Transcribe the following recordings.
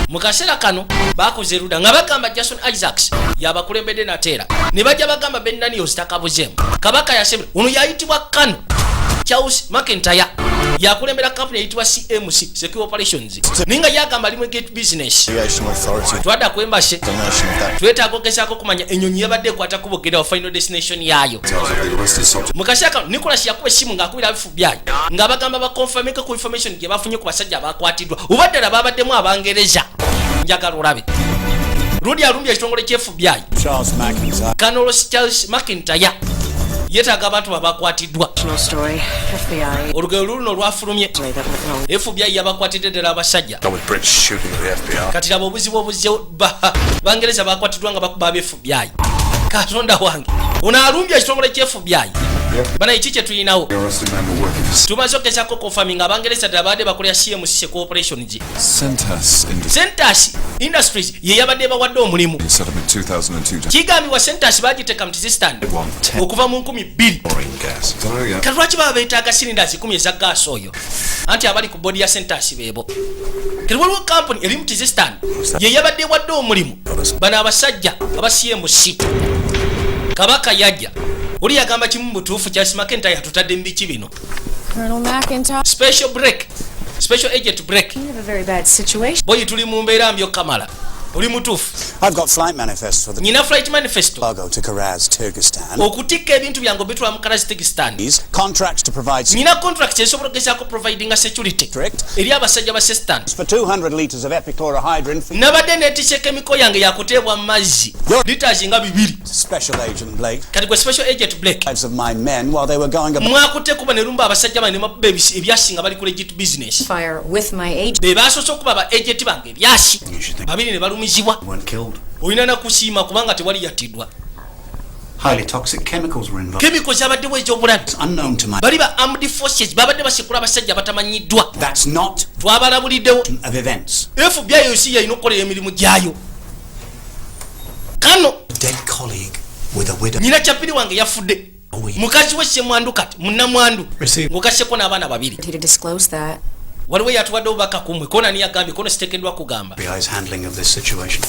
Mu kaseera kano bakoze erudda nga bagamba Jason Isaacs yabakulembedde nateera ne bajja bagamba Ben Daniels takabuzeemu. Kabaka yasembera ono yayitibwa kano Charles McIntyre, yakulembera kampuni eyitibwa CMC Secure Operations, naye nga yagamba ali mu gate business. Aviation Authority. Twadda ku embassy. The notion of that. Twetaaga ogezaako okumanya ennyonyi yabadde ekwata kubogera wa final destination yaayo. Details of the arrested subject. Mu kaseera kano Nicholas yakuba essimu ng'akubira FBI ng'abagamba bakonfameko ku information gye bafunye ku basajja abakwatiddwa, oba ddala babaddemu Abangereza. Njagala olabe Ludi alumbye ekitongole ky'FBI. Charles McIntyre. Colonel Charles McIntyre yeetaaga abantu babakwatiddwa. Original story. FBI. Olugero luluno lwafulumye. That went wrong. FBI yabakwatidde ddala abasajja. With Brits shooting at the FBI. Kati laba obuzibu obuzze, Bangereza bakwatiddwa nga bakuba aba FBI. Katonda wange, ono alumbye ekitongole ky'FBI. Bana, ki kye tulinawo? The arrested men were working for Tumaze okugezaako confirming Abangereza ddala babadde bakolera CMC Corporations. Centas Industries. Centas Industries ye yabadde bawadde omulimu. Set up in 2002 to Kigambibwa Centas bagiteeka mu Tizistan okuva mu 2000. chlorine gas. So, yeah. Kati lwaki baba beetaaga cylinders 10 eza gaasi oyo? Anti abali ku board ya Centas beebo. Kati waliwo kampuni eri mu Tizistan ye yabadde ewadde omulimu bano abasajja aba CMC. Kabaka yajja, oli yagamba kimu mu butuufu, Charles McIntyre atutadde mu biki bino. Colonel McIntyre. Special break, Special Agent Break. You have a very bad situation. Boyi, tuli mu mbeera mbi okamala, oli mutuufu. I've got flight manifests for the Nyina flight manifesto cargo to Karaz, Kyrgyzstan. Okutikka ebintu byange obitwala mu Kazakhstan. These contracts to provide Nyina contract esobola okugezaako providinga security Correct. eri abasajja ba Sistan. For 200 litres of epichlorohydrin for Nabadde neetisse chemical yange yakuteebwa mu mazzi litres nga 200. Special Agent Blake. Kati gwe Special Agent Blake, Lives of my men while they were going about mwakutte kuba ne lumba abasajja bange ne makuba ebyasi nga bali ku legit business. Fire with my agent. Be basoose okuba ba agent bange ebyasi babiri ne balumizibwa. Weren't killed. Olina nakusiima kubanga tewali yattiddwa. Highly toxic chemicals were involved. Chemical zabaddewo ez'obulabe. Unknown to my. Bali ba armed forces babadde basekula abasajja abatamanyiddwa. That's not Twabalabuliddewo. of events. FBI si yalina okukolera emirimu gyayo kano. Dead colleague with a widow. Nyina kyapiri wange yafudde, mukazi we semwandu, kati munnamwandu Receive. ng'ogasseko n'abaana babiri. To disclose that. Waliwo eyatuwadde obubaka kumwe kona ni yagambye kono siteekeddwa kugamba. FBI's handling of this situation.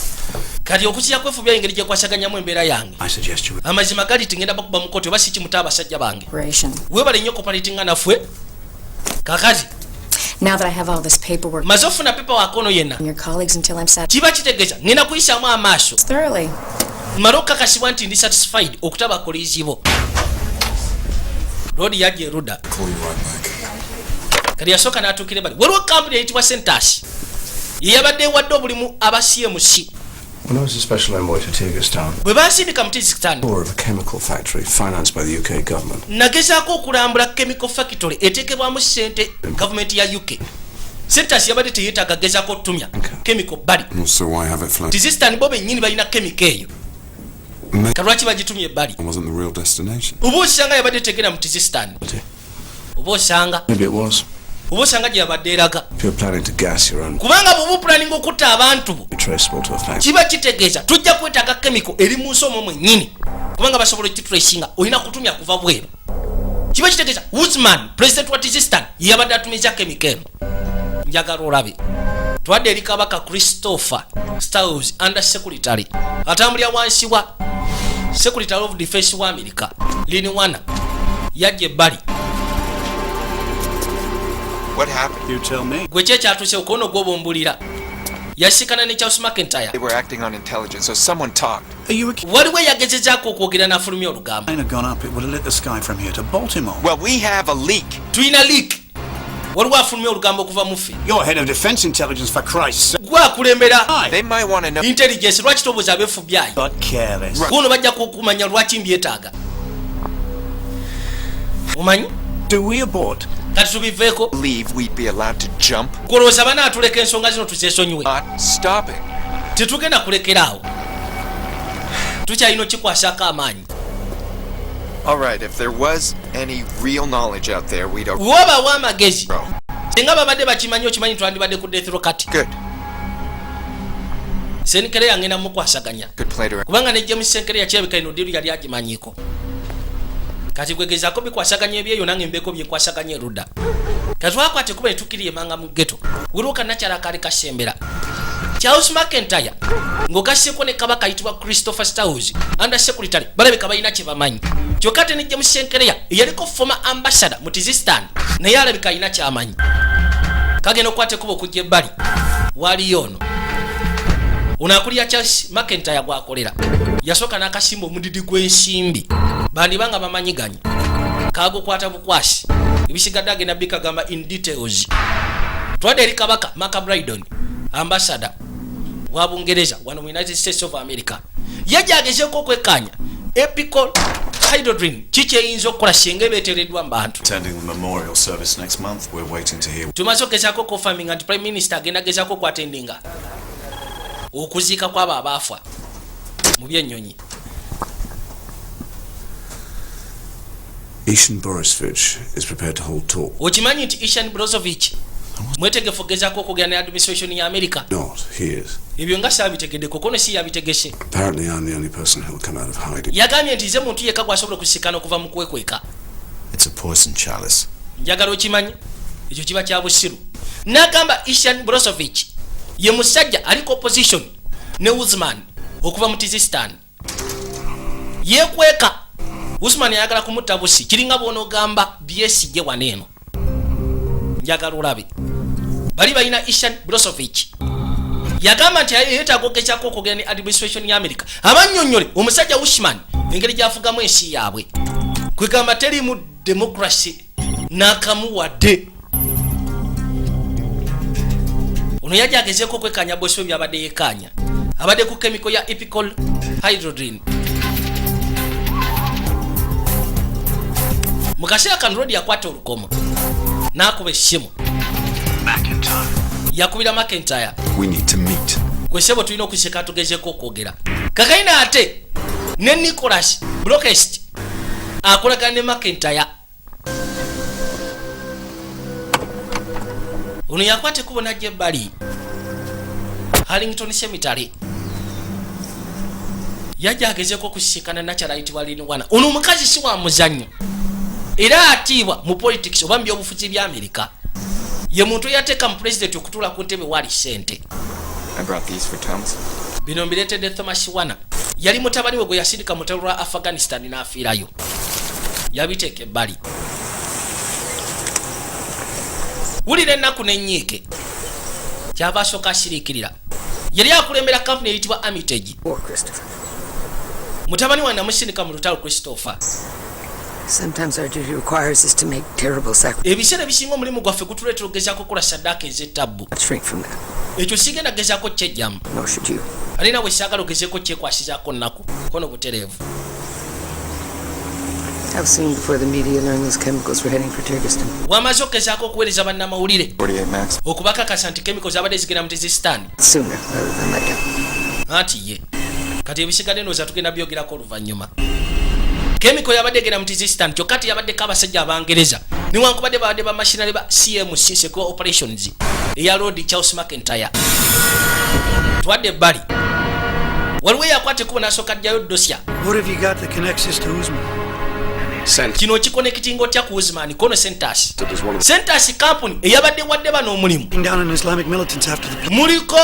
Kati okukira ku FBI engeri gyekwasaganyamu embeera yange. I suggest you. Amazima gali tingenda bakuba mu kooti oba si kimuta abasajja bange. Operation. Webale nnyo cooperatinga naffe kakati. Now that I have all this paperwork Maze ofuna paperwork ono yenna from your colleagues until I'm satisfied kiba kitegeeza ngenda kuyisaamu amaaso thoroughly. Mmale okukakasibwa nti ndi satisfied okutaba kolizibo. Lodi yajja erudda. Call you right back. Kati yasooka n'atuukira bali waliwo kampuni eyitibwa Centas yeyabadde ewadde obulimu aba CMC. When I was a special envoy to Kyrgyzstan, Bwe bansindika mu Kyrgyzstan, tour of a chemical factory financed by the UK government. Nagezaako okulambula chemical factory eteekebwamu ssente gavumenti ya UK. Centas yabadde teyeetaaga gezaako otutumya chemical bali. So why have it flown? Kyrgyzstan bo bennyini balina chemical eyo, kalwaki bagitumya ebbali? Wasn't the real destination. Oba osanga yabadde tegenda mu Kyrgyzstan, oba osanga Maybe it was. Oba osanga gye yabadde eraga. If you're planning to gas your own, Kubanga bw'oba opulaninga okutta abantu bo, traceable to a factory. Kiba kitegeeza tujja kwetaaga chemical eri mu nsi omwo mwennyini, kubanga basobola okitracinga. Olina kutumya kuva bweru. Kiba kitegeeza Wuzman, president wa Kyrgyzstan, yeyabadde atumiza chemical eno. Njagala olabe twadde eri kabaka Christopher Styles, under secretary atambulira wansi wa Secretary of Defense wa America Liniwana. Yajja ebbali. What happened? You tell me. Gwe ki ekyatuuse okuona ogwobumbulira? Yasikana ne Charles McIntyre. They were acting on intelligence, so someone talked. Are you a Waliwo eyagezezaako okwogera n'afulumya olugambo. plane had gone up, it would have lit the sky from here to Baltimore. Well, we have a leak. Tulina leak, waliwo afulumya olugambo okuva mu ffe. You're head of defense intelligence, for Christ's sake. Gwe akulembera They might want to know. intelligence, lwaki tobuuza abe FBI? Got careless. Kuno bajja kumanya lwaki mbyetaaga, omanyi. Do we abort? Kati tubiveeko. Believe we'd be allowed to jump? Golowooza banaatuleka ensonga zino tuzesonyiwe? Not stopping. Tetugenda kulekeraawo, tukyalina okikwasako amaanyi. All right, if there was any real knowledge out there, we'd. Wabaawo amagezi, singa babadde bakimanyi, okimanyi twandibadde ku death row kati. Good. Senkere yangenda mukwasaganya. Good play to. Kubanga ne James Senkere yakirabika ino deal yali agimanyiiko. Kati gwegezaako bikwasaganya ebyeyo, nange mbeeko byekwasaganya erudda. Kati twakwata ekuba netukkiriye emanga mu ghetto, waliwo kannakyala akaali kasembera. Charles McIntyre ng'ogasseko ne kabaka ayitibwa Christopher Styles, under secretary, balabika balina kye bamanyi. Kyokka ate ne James Senkereya eyaliko former ambassador mu Tizistan naye alabika alina kyamanyi. Kagenda okukwata ekkubo okujja ebbali, waliyo ono ono akulira Charles McIntyre gwakolera, yasooka n'akasimba omudidi gw'ensimbi, bandibanga bamanyiganye. Kagukwata bukwasi, ebisigadde agenda bikagamba in details. Twadde eri kabaka Mark Brydon, ambassador wa Bungereza wano mu United States of America. Yajja agezeeko okwekkaanya epichlorohydrin kikyeyinza okukola singa ebeetereddwa mu bantu. Attending the memorial service next month, we're waiting to hear Tumaze okugezaako confirminga nti prime minister agenda gezaako okwattendinga okuziika kwabo abaafa mu byennyonyi. Ishan Borisovich is prepared to hold talk. Okimanyi nti Ishan Brozovich mwetegefu ogezaako okwogera ne administration ya America? Not, he is. Ebyo nga saabitegedde, kokono si yabitegese. Apparently, I'm the only person who'll come out of hiding. Yagambye nti nze muntu yekka gwasobola okusikana okuva mu kwekweka. It's a poison chalice. Njagala okimanyi ekyo kiba kya busiru. N'agamba Ishan Brosovich ye musajja aliko opposition ne Usman okuva mu Tizistan, yekweka. Usman ayagala kumutta busi, kiringa bw'onoogamba byesijje wano eno. Njagala olabe bali balina Ishan Brosovich, yagamba nti yeetaaga ogezaako okwogera ne administration ya America abannyonnyole omusajja Usman engeri gy'afugamu ensi yaabwe, kwegamba teriimu democracy n'akamuwadde. Ono yajja agezeeko okwekkaanya bosi we byabadde yekkaanya, abadde ku chemical ya epichlorohydrin. Mu kaseera kano Rodi yakwata olukomo n'akuba essimu, yakubira McIntyre. We need to meet. Gwe sebo, tulina okuseka tugezeeko okwogera kakayina. Ate ne Nicholas Brokest akolagana ne McIntyre. Ono yakwata ekkubo najja ebbali Harrington Cemetery, yajja agezeeko okusisikana nakyala ayitibwa Linwana. Ono omukazi si wa muzannyo era atiibwa mu politics oba mu byobufuzi bya Amerika. Ye muntu eyateeka mu pulezidenti okutuula ku ntebe waali ssente. I brought these for Thomas. Bino mbireetedde Thomas Wana, yali mutabani we gwe yasindika mu lutalo lwa Afghanistan n'afiirayo. Yabiteeka ebbali. Wulira ennaku n'ennyiike, kyava asooka asiriikirira. Yali akulembera kampuni eyitibwa Armitage. Poor Christopher. Mutabani wange namusindika mu lutalo, Christopher. Sometimes our duty requires us to make terrible sacrifices. Ebiseera ebisinga omulimu gwaffe gutuleetera okugezaako okukola saddaaka ez'ettabbu. Shrink from that. Ekyo sigenda gezaako kyejjamu. Nor should you. Ate nawe saagala ogezeeko kyekwasizaako nnaku kono butereevu. How soon before the media learn those chemicals were heading for Turkestan? Wamaze okugezaako okuweereza bannamawulire 48 max. okubakakasa nti chemicals zabadde zigenda mu Tizistan. Sooner rather than later. Anti ye kati ebisigadde ndowooza tugenda byogerako oluvannyuma. Chemical yabadde egenda mu Tizistan, kyokka teyabaddeko abasajja abangereza newankubadde babadde bamashinale ba CMC, Secure Operations, eya Lord Charles McIntyre. Twadde ebbali, waliwo eyakwata ekkubo n'asooka ajjayo dossier. What have you got that connects us to Usman? Kino kiconnectinga otya ku Usman? Kono Sentas, Sentas company eyabadde wadde bano omulimu. Down on Islamic militants after the Muliko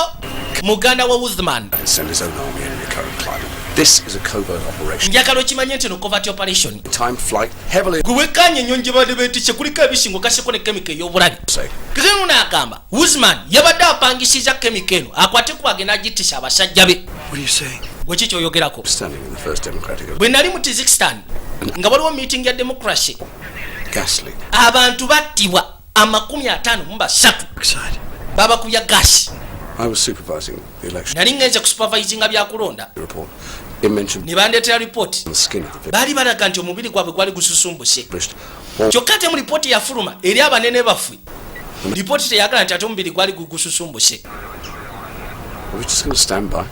muganda wa Usman. And send his own army in the current climate. This is a covert operation. Njagala okimanye nti no covert operation. Time flight heavily. Gwe wekkaanya ennyonyi gye badde beetisse, kuliko ebisingo gaseko ne chemical ey'obulabe. Say. Kekeno n'agamba Usman yabadde apangisiza chemical eno akwate ku agenda agittisa abasajja be. What are you saying? Gwe ki kyoyogerako? Standing in the first democratic Bwe nali mu Tizikistan nga waliwo meeting ya democracy, ghastly. abantu battibwa 53. Side. Babakubya gasi. I was supervising the election Nali ngenze kusupervisinga byakulonda. report. It mentioned Ne bandeetera ripooti. the skin of the victim. Baali balaga nti omubiri gwabwe gwali gususumbuse. Published all Kyokka ate mu lipooti yafuluma eri abanene baffe, lipooti teyagala nti ate omubiri gwali gususumbuse. Are we just going to stand by?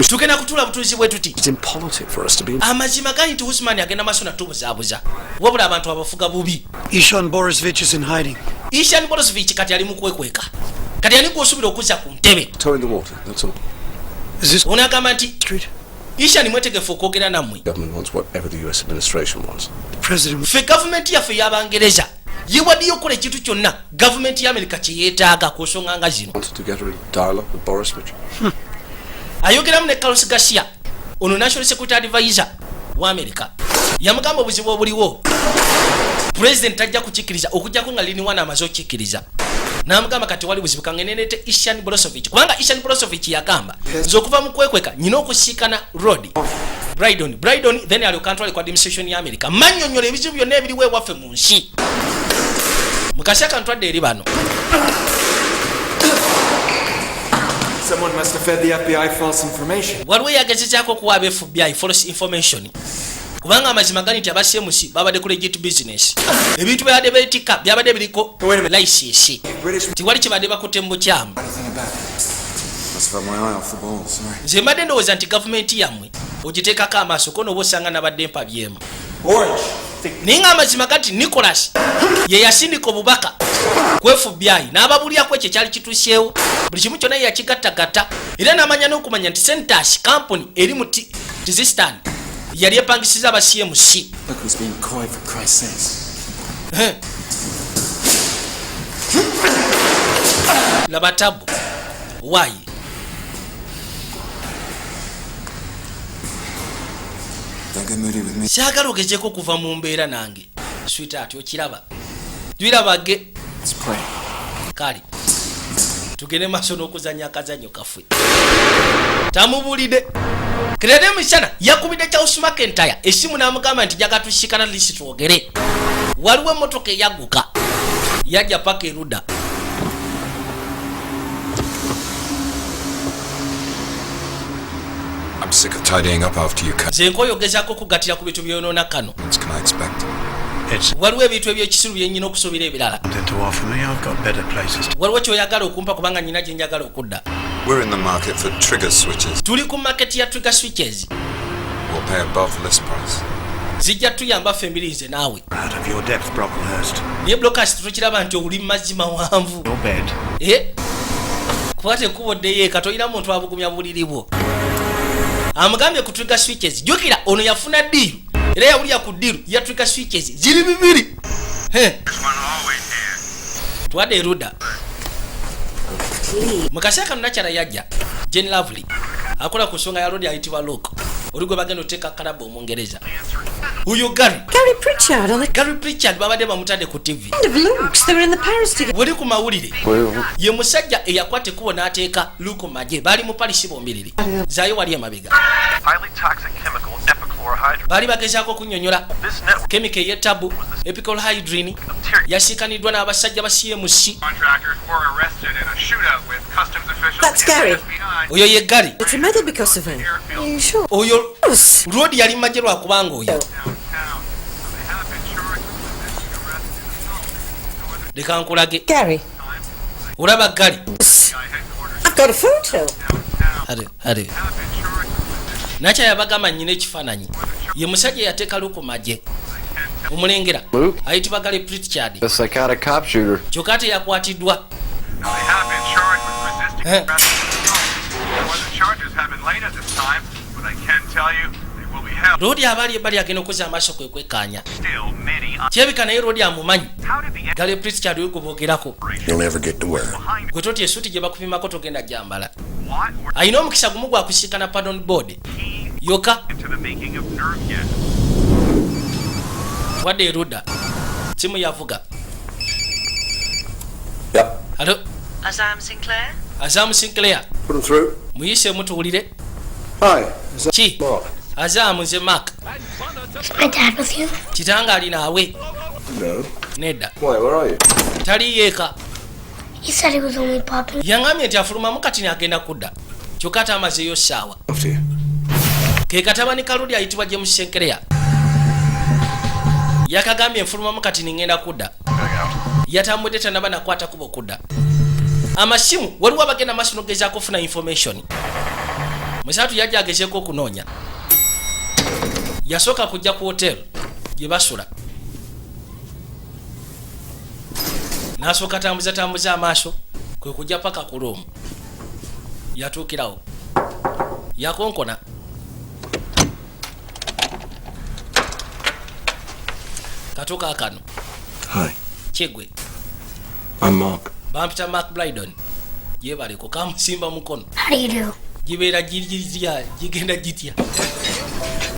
Tugenda kutuula butuuzi bwe tuti? It's impolitic for us to be. Amazima gali nti Usman agenda maaso natubuzaabuza, wabula abantu abafuga bubi. Ishan Borisovich is in hiding. Ishan Borosovich kati ali mu kwekweka. Kati ani gwosuubira okuzza ku ntebe? Toe in the water, that's all. Is this Ono agamba nti street? Ishan mwetegefu okwogera nammwe. Government wants whatever the US administration wants. The president Ffe gavumenti yaffe ey'Abangereza Yewaddeyo okukola ekintu kyonna gavumenti ya Amerika kyeyeetaaga ku nsonga nga zino. Wanted to get her in dialogue with Borisovich. Ayogeramu ne Carlos Garcia, ono national security advisor wa America. Yamugamba obuzibu obuliwo, president tajja kukikkiriza okujjako nga liniwana amaze okukikkiriza. Namugamba kati wali buzibu, kangenenete Ishan Borosovich, kubanga Ishan Borosovich yagamba nze okuva mu kwekweka nyina okusiikana Rod Brydon. Brydon then alyoka ntwale ku administration ya America, manyonyola ebizibu byonna ebiriwo ewaffe mu nsi. Mu kaseera kantwadde eri bano. Someone must have fed the FBI false information. Waliwo eyagezezaako okuwa aba FBI false information, kubanga amazima gali nti aba CMC babadde ku legit business. Ebintu byabadde beetikka byabadde biriko license, tiwali kibadde bakutte mu bukyamu. Anything about it. Must have had my eye off the ball, sorry. Nze mbadde ndowooza nti gavumenti yammwe ogiteekako amaaso ko nooba osanga nabadde mpabyemu. Orange. Naye nga amazima gati Nicholas ye yasindika obubaka ku FBI n'ababulyako ekyo ekyali kituuseewo. Buli kimu kyonna ye yakigattagatta era n'amanya n'okumanya nti Sentas company eri mu Tizistan yali epangisiza aba CMC. Look who's being coy, for Christ's sakes. Laba tabu waayi. Don't get moody with me. Saagala ogezeeko okuva mu mbeera nange, sweetheart. Okiraba twirabage. Let's play. Kale tugende maaso n'okuzanya akazanyo kaffe. Tamubulidde kerere misana yakubidde Charles McIntyre essimu n'amugamba nti jaga tusikana lisi twogere. Waliwo emmotoka eyagguka yajja paka erudda. I'm sick of tidying up after you cut. Nze nkoyogezaako okugattira ku bintu byonoona kano. Can I expect? It's Waliwo ebintu ebyekisiru byennyina okusuubira ebirala. something to offer me. I've got better places to. Waliwo kyoyagala okumpa? Kubanga nyina gye njagala okudda. We're in the market for trigger switches. Tuli ku market ya trigger switches. We'll pay above list price. Zijja tuyamba ffe embiri, nze naawe. Out of your depth, Brocklehurst. Naye Brockhurst, tukiraba nti oli mazzi mawanvu. Your bed. Eh? Kuba tekkubo ddeyo eka, tolina muntu abugumya buliri bwo. Amugambye ku trigger switches. Jjukira ono yafuna deal era yawulira ku deal ya trigger switches ziri bibiri. He. Twadde erudda. Mu kaseera kano nakyala yajja, Jane Lovely, akola ku nsonga ya Lodi ayitibwa Luke, oli gwe bagenda oteeka kalaba omungereza oyo Gary. Gary Pritchard on the Gary Pritchard babadde bamutadde ku TV. kind of Luke's. They were in the Paris together. Wali ku mawulire ye musajja eyakwata ekkubo n'ateeka Luke magye. Baali mu Palisi bombiriri zaayo wali emabega. Highly toxic chemical epichlorohydrin. Baali bagezaako okunnyonnyola This network chemical ey'ettabu epichlorohydrin yasiikaniddwa n'abasajja ba CMC. contractors were arrested in a shootout with customs officials That's and Gary. FBI Oyo ye Gary. It's medal because of him. Are you sure? Oyo Yes. Rodi yali magye lwakubanga oyo. downtown. They have been charged with resisting arrest and assault. No other Leka nkulage. Gary. Olaba Gary. Yes. I've got a photo. Ale, ale. have been charged with Nakya yabagamba nnyina ekifaananyi ye musajja eyateeka Luke magye. Omulengera ayitibwa Gary Pritchard. The psychotic cop shooter. Kyokka ate yakwatiddwa. Now they have been charged with resisting Eh. arrest and assault. No other charges have been laid at this time, but I can tell you they will be held. Lodi abaali ebbali agenda okuzza amaaso kwe kwekkaanya. Still many. Kirabika naye Lodi amumanyi. How did the Gary Pritchard oyo gwe boogerako. You'll never get to wear it. behind Gwe toti esuuti gye bakupimako togenda gyambala. what or Alina omukisa gumu gwa kusiikana pardon board key yokka. into the making of nerve gas? Wadde erudda simu yavuga. Yep. Alo. Azam Sinclair? Azamu Sinclair. Put him through. Muyiseemu tuwulire. Hi. Is that Ki? Mark? Azaamu, nze Mark. Is my dad with you? Kitanga ali naawe? No. Nedda. Why, where are you? Taliyo eka. He said he was only popping. Yaŋŋambye nti afulumamu kati agenda kudda, kyokka ate amazeeyo ssaawa. After you. Ke katabani kaludi ayitibwa James Senkereya yakagambye nfulumamu kati ningenda kudda. Yatambudde tanaba nakwata kuba okudda amasimu. Waliwo abagenda maaso nogezaako okufuna information. Musatu yajja agezeeko okunoonya. Yasooka kujja ku hotel gye basula, n'asooka tambuza tambuza amaaso kwe kujja paka ku room. Yatuukirawo yakonkona. Katuuka kano. Hi. Kyegwe? I'm Mark. Bampita Mark Brydon. Yebaleko kamusimba mukono. How do you do? Gibeera girizya, gigenda gitya?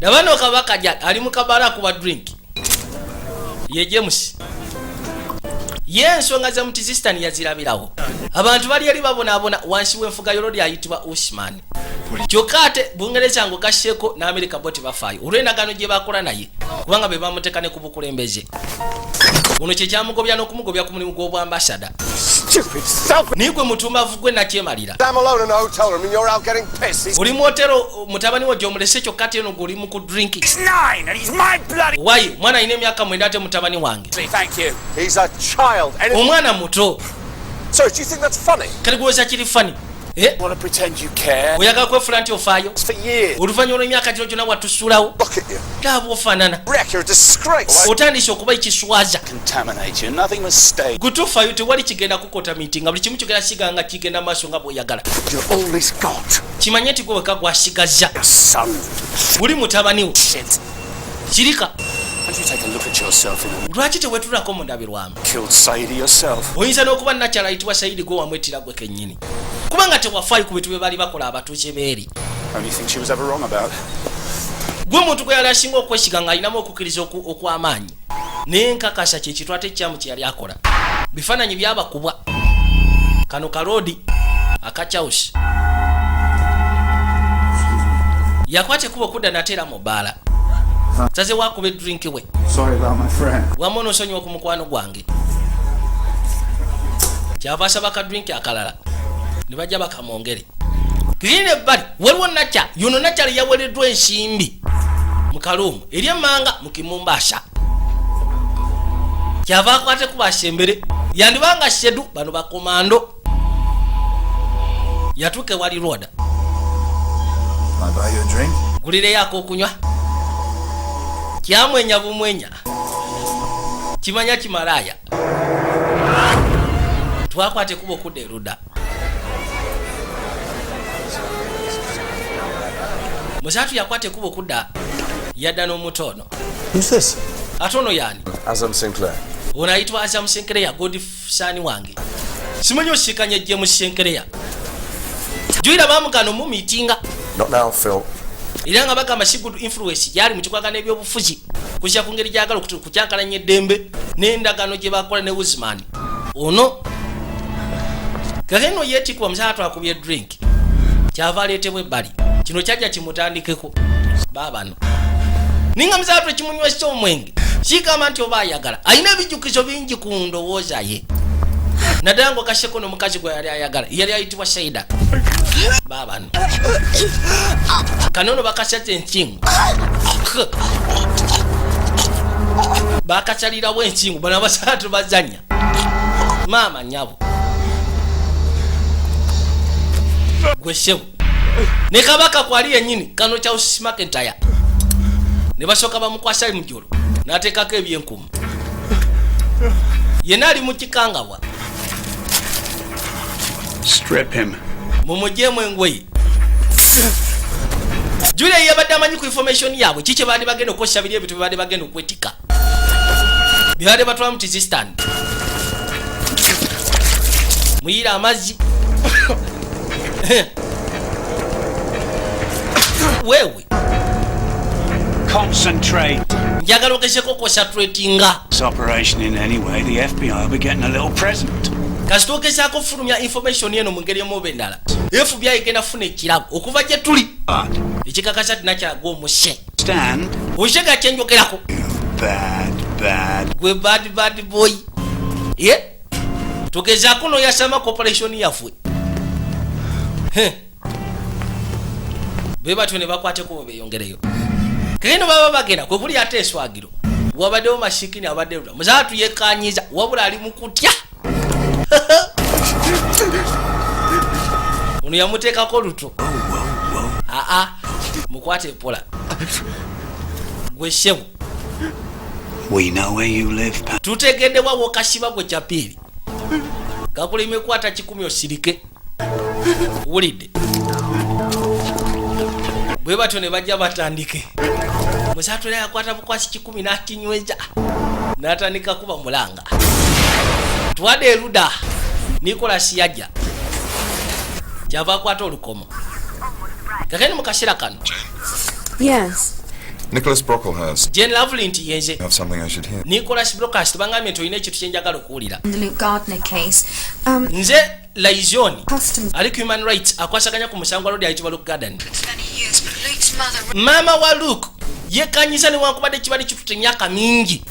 Nabano kabaka ja ali mu kabala akuba drink. Ye James ye ensonga za Mutizistan yazirabirawo. Abantu bali eri babonaabona wansi w'enfuga y'olodi ayitibwa Usman. Kyokka ate Bungereza ng'ogasseeko n'Amerika, bo tebafaayo olw'endagaano gye bakola naye, kubanga be bamuteeka ne ku bukulembeze. Ono kyekyamugobya n'okumugobya ku mulimu gw'obwambasada. Stupid, selfish. Naye gwe mutumbavu gwe nakyemalira. I'm alone in a hotel room and you're out getting pissed. He's Oli mu hotero, mutabani wo gy'omulese, kyokka ate eno gweoli mu ku drink. 9 and he's my bloody. Wayi mwana alina emyaka 9 ate mutabani wange. Thank you. He's a child. And Omwana muto. Sorry, do you think that's funny? Kati gwoza kiri funny? Eh? Want to pretend you care? Oyagala kwefula nti ofaayo? For years. Oluvannyuma lw'emyaka gino gyonna watusuulawo. Look at you. Laba ofaanana. Wreck, you're a disgrace. Otandise okuba ekiswaza. Contaminate you. Nothing must stay. Gwe tofaayo, tewali kigenda kucontaminatinga, buli kimu kyogera sigala nga kigenda maaso nga bw'oyagala. You're all he's got. Kimanye nti gwe weka gwasigaza. Son. Buli mutabani wo. Shit. Kirika. Why don't you take a look at yourself in the Lwaki tewetulako mu ndabirwamu? Killed Saidi yourself. Oyinza n'okuba nakyala ayitibwa Sayidi gwe wamwettira gwe kennyini, kubanga tewafaayo ku bintu bye baali bakola abatuuze beeri. Only thing she was ever wrong about. Gwe muntu gwe yali asinga okwesiga ng'alinamu okukkiriza okw'amaanyi, naye nkakasa kyekitu ate ekyamu kye yali akola. Bifaananyi byabakubwa kano kaloodi akakyawusi yakwata ekkubo okudda nateera mu bbaala, saze wakuba edrink we. Sorry about my friend. Wamu onoosonyiwa ku mukwano gwange. Kyava asaba kadrink akalala ne bajja bakamwongere. Kirina ebbali waliwo nakya yono nakyali yawereddwa ensimbi mu kaluumu eri emmanga mu Kimumbasa. Kyava akwate kuba asembere, yandibanga sedu bano bakomando. Yatuuka ewali Rhoda. Can I buy you a drink? Gulireyo akokunywa. Kyamwenya bumwenya, kimanya kimalaaya. Twakwata ekuba okudda erudda. Musaatu yakwata ekuba okudda, yadda n'omuto ono. Who's this? Ate ono yaani? Azam Sinclair. Ono ayitibwa Azam Sinclair, godson wange. Simanyi osikanya James Sinclair. Juyira bamugano mu miitinga. Not now, Phil. Era nga bagamba si good influence gyali mu kikwagana ebyobufuzi kuzya ku ngeri gyagala okukyankalanya eddembe n'endagaano gye bakola ne Usman ono. Kakeno yeetikibwa musaatu akubye drink, kyava aleetebwa ebbali. Kino kyajja kimutandikeko baabano ninga musaatu ekimunywesa omwenge. Kigamba nti oba ayagala alina ebijjukizo bingi ku ndowooza ye, naddala ngaogasseko n'omukazi gwe yali ayagala, yali ayitibwa Saida. Baabano kanono bakasaza enkingu, bakasalirawo enkingu. Bano abasatu bazanya maama nyabo gwe ssebo ne kabaka kwali yennyini. Kano Charles McIntyre ne basooka bamukwasa mujolo n'ateekako ebyenkumu, yenna ali mu kikangabwa. Strip him. Mumugyemu engoye. Julia yabadde amanyi ku information yaabwe kiki baali bagenda okukozesa, biri ebintu byebadde bagenda okwetika byebadde batwala mu Tizistan. Muyire amazzi weewe. Concentrate. Njagala ogezeko concentratinga. This operation in any way, the FBI will be getting a little present. Kasita ogezaako ofulumya information eno mu ngeri emu oba endala, FBI egenda funa ekirabo okuva gye tuli ekikakasa tinakyagwa omuse. Stand. Okitega kyenjogerako? Bad, bad. Gwe bad, bad boy ye tugezaako noyasama corporation yaffe. Heh. Bwe batyo ne bakwateko beyongereyo. Keno baba bagenda kwe kuli ate eswagiro wabaddewo mashikini abadde lula muzaatu yekanyiza, wabula ali mu kutya. Ono yamuteekako luto. Aa, mukwate empola gwe ssebo. We know where you live, pal. Tutegeddewa wokasiba gwe kyapiiri gakulima ekwata 100 osirike wulidde. Bwe batyo ne bajja batandike. Musaatu era yakwata bukwasi 100 n'akinyweza n'atandika kuba mulanga. Twadde eruda, Nicolas yajja, kyava akwata olukomo. Kakeni mu kaseera kano. Yes. Nicholas Brocklehurst. Jane Lovely nti yenze. You have something I should hear. Nicholas Brockhurst, bangambye nti olina ekintu kyenjagala okuwulira. The Luke Gardner case. Nze liaison Customs. ali ku human rights akwasaganya ku musango gwa lodi ayitibwa Luke Garden. Many years, but Luke's mother. Maama wa Luke yekanyiza newankubadde kibadde kitutte emyaka mingi,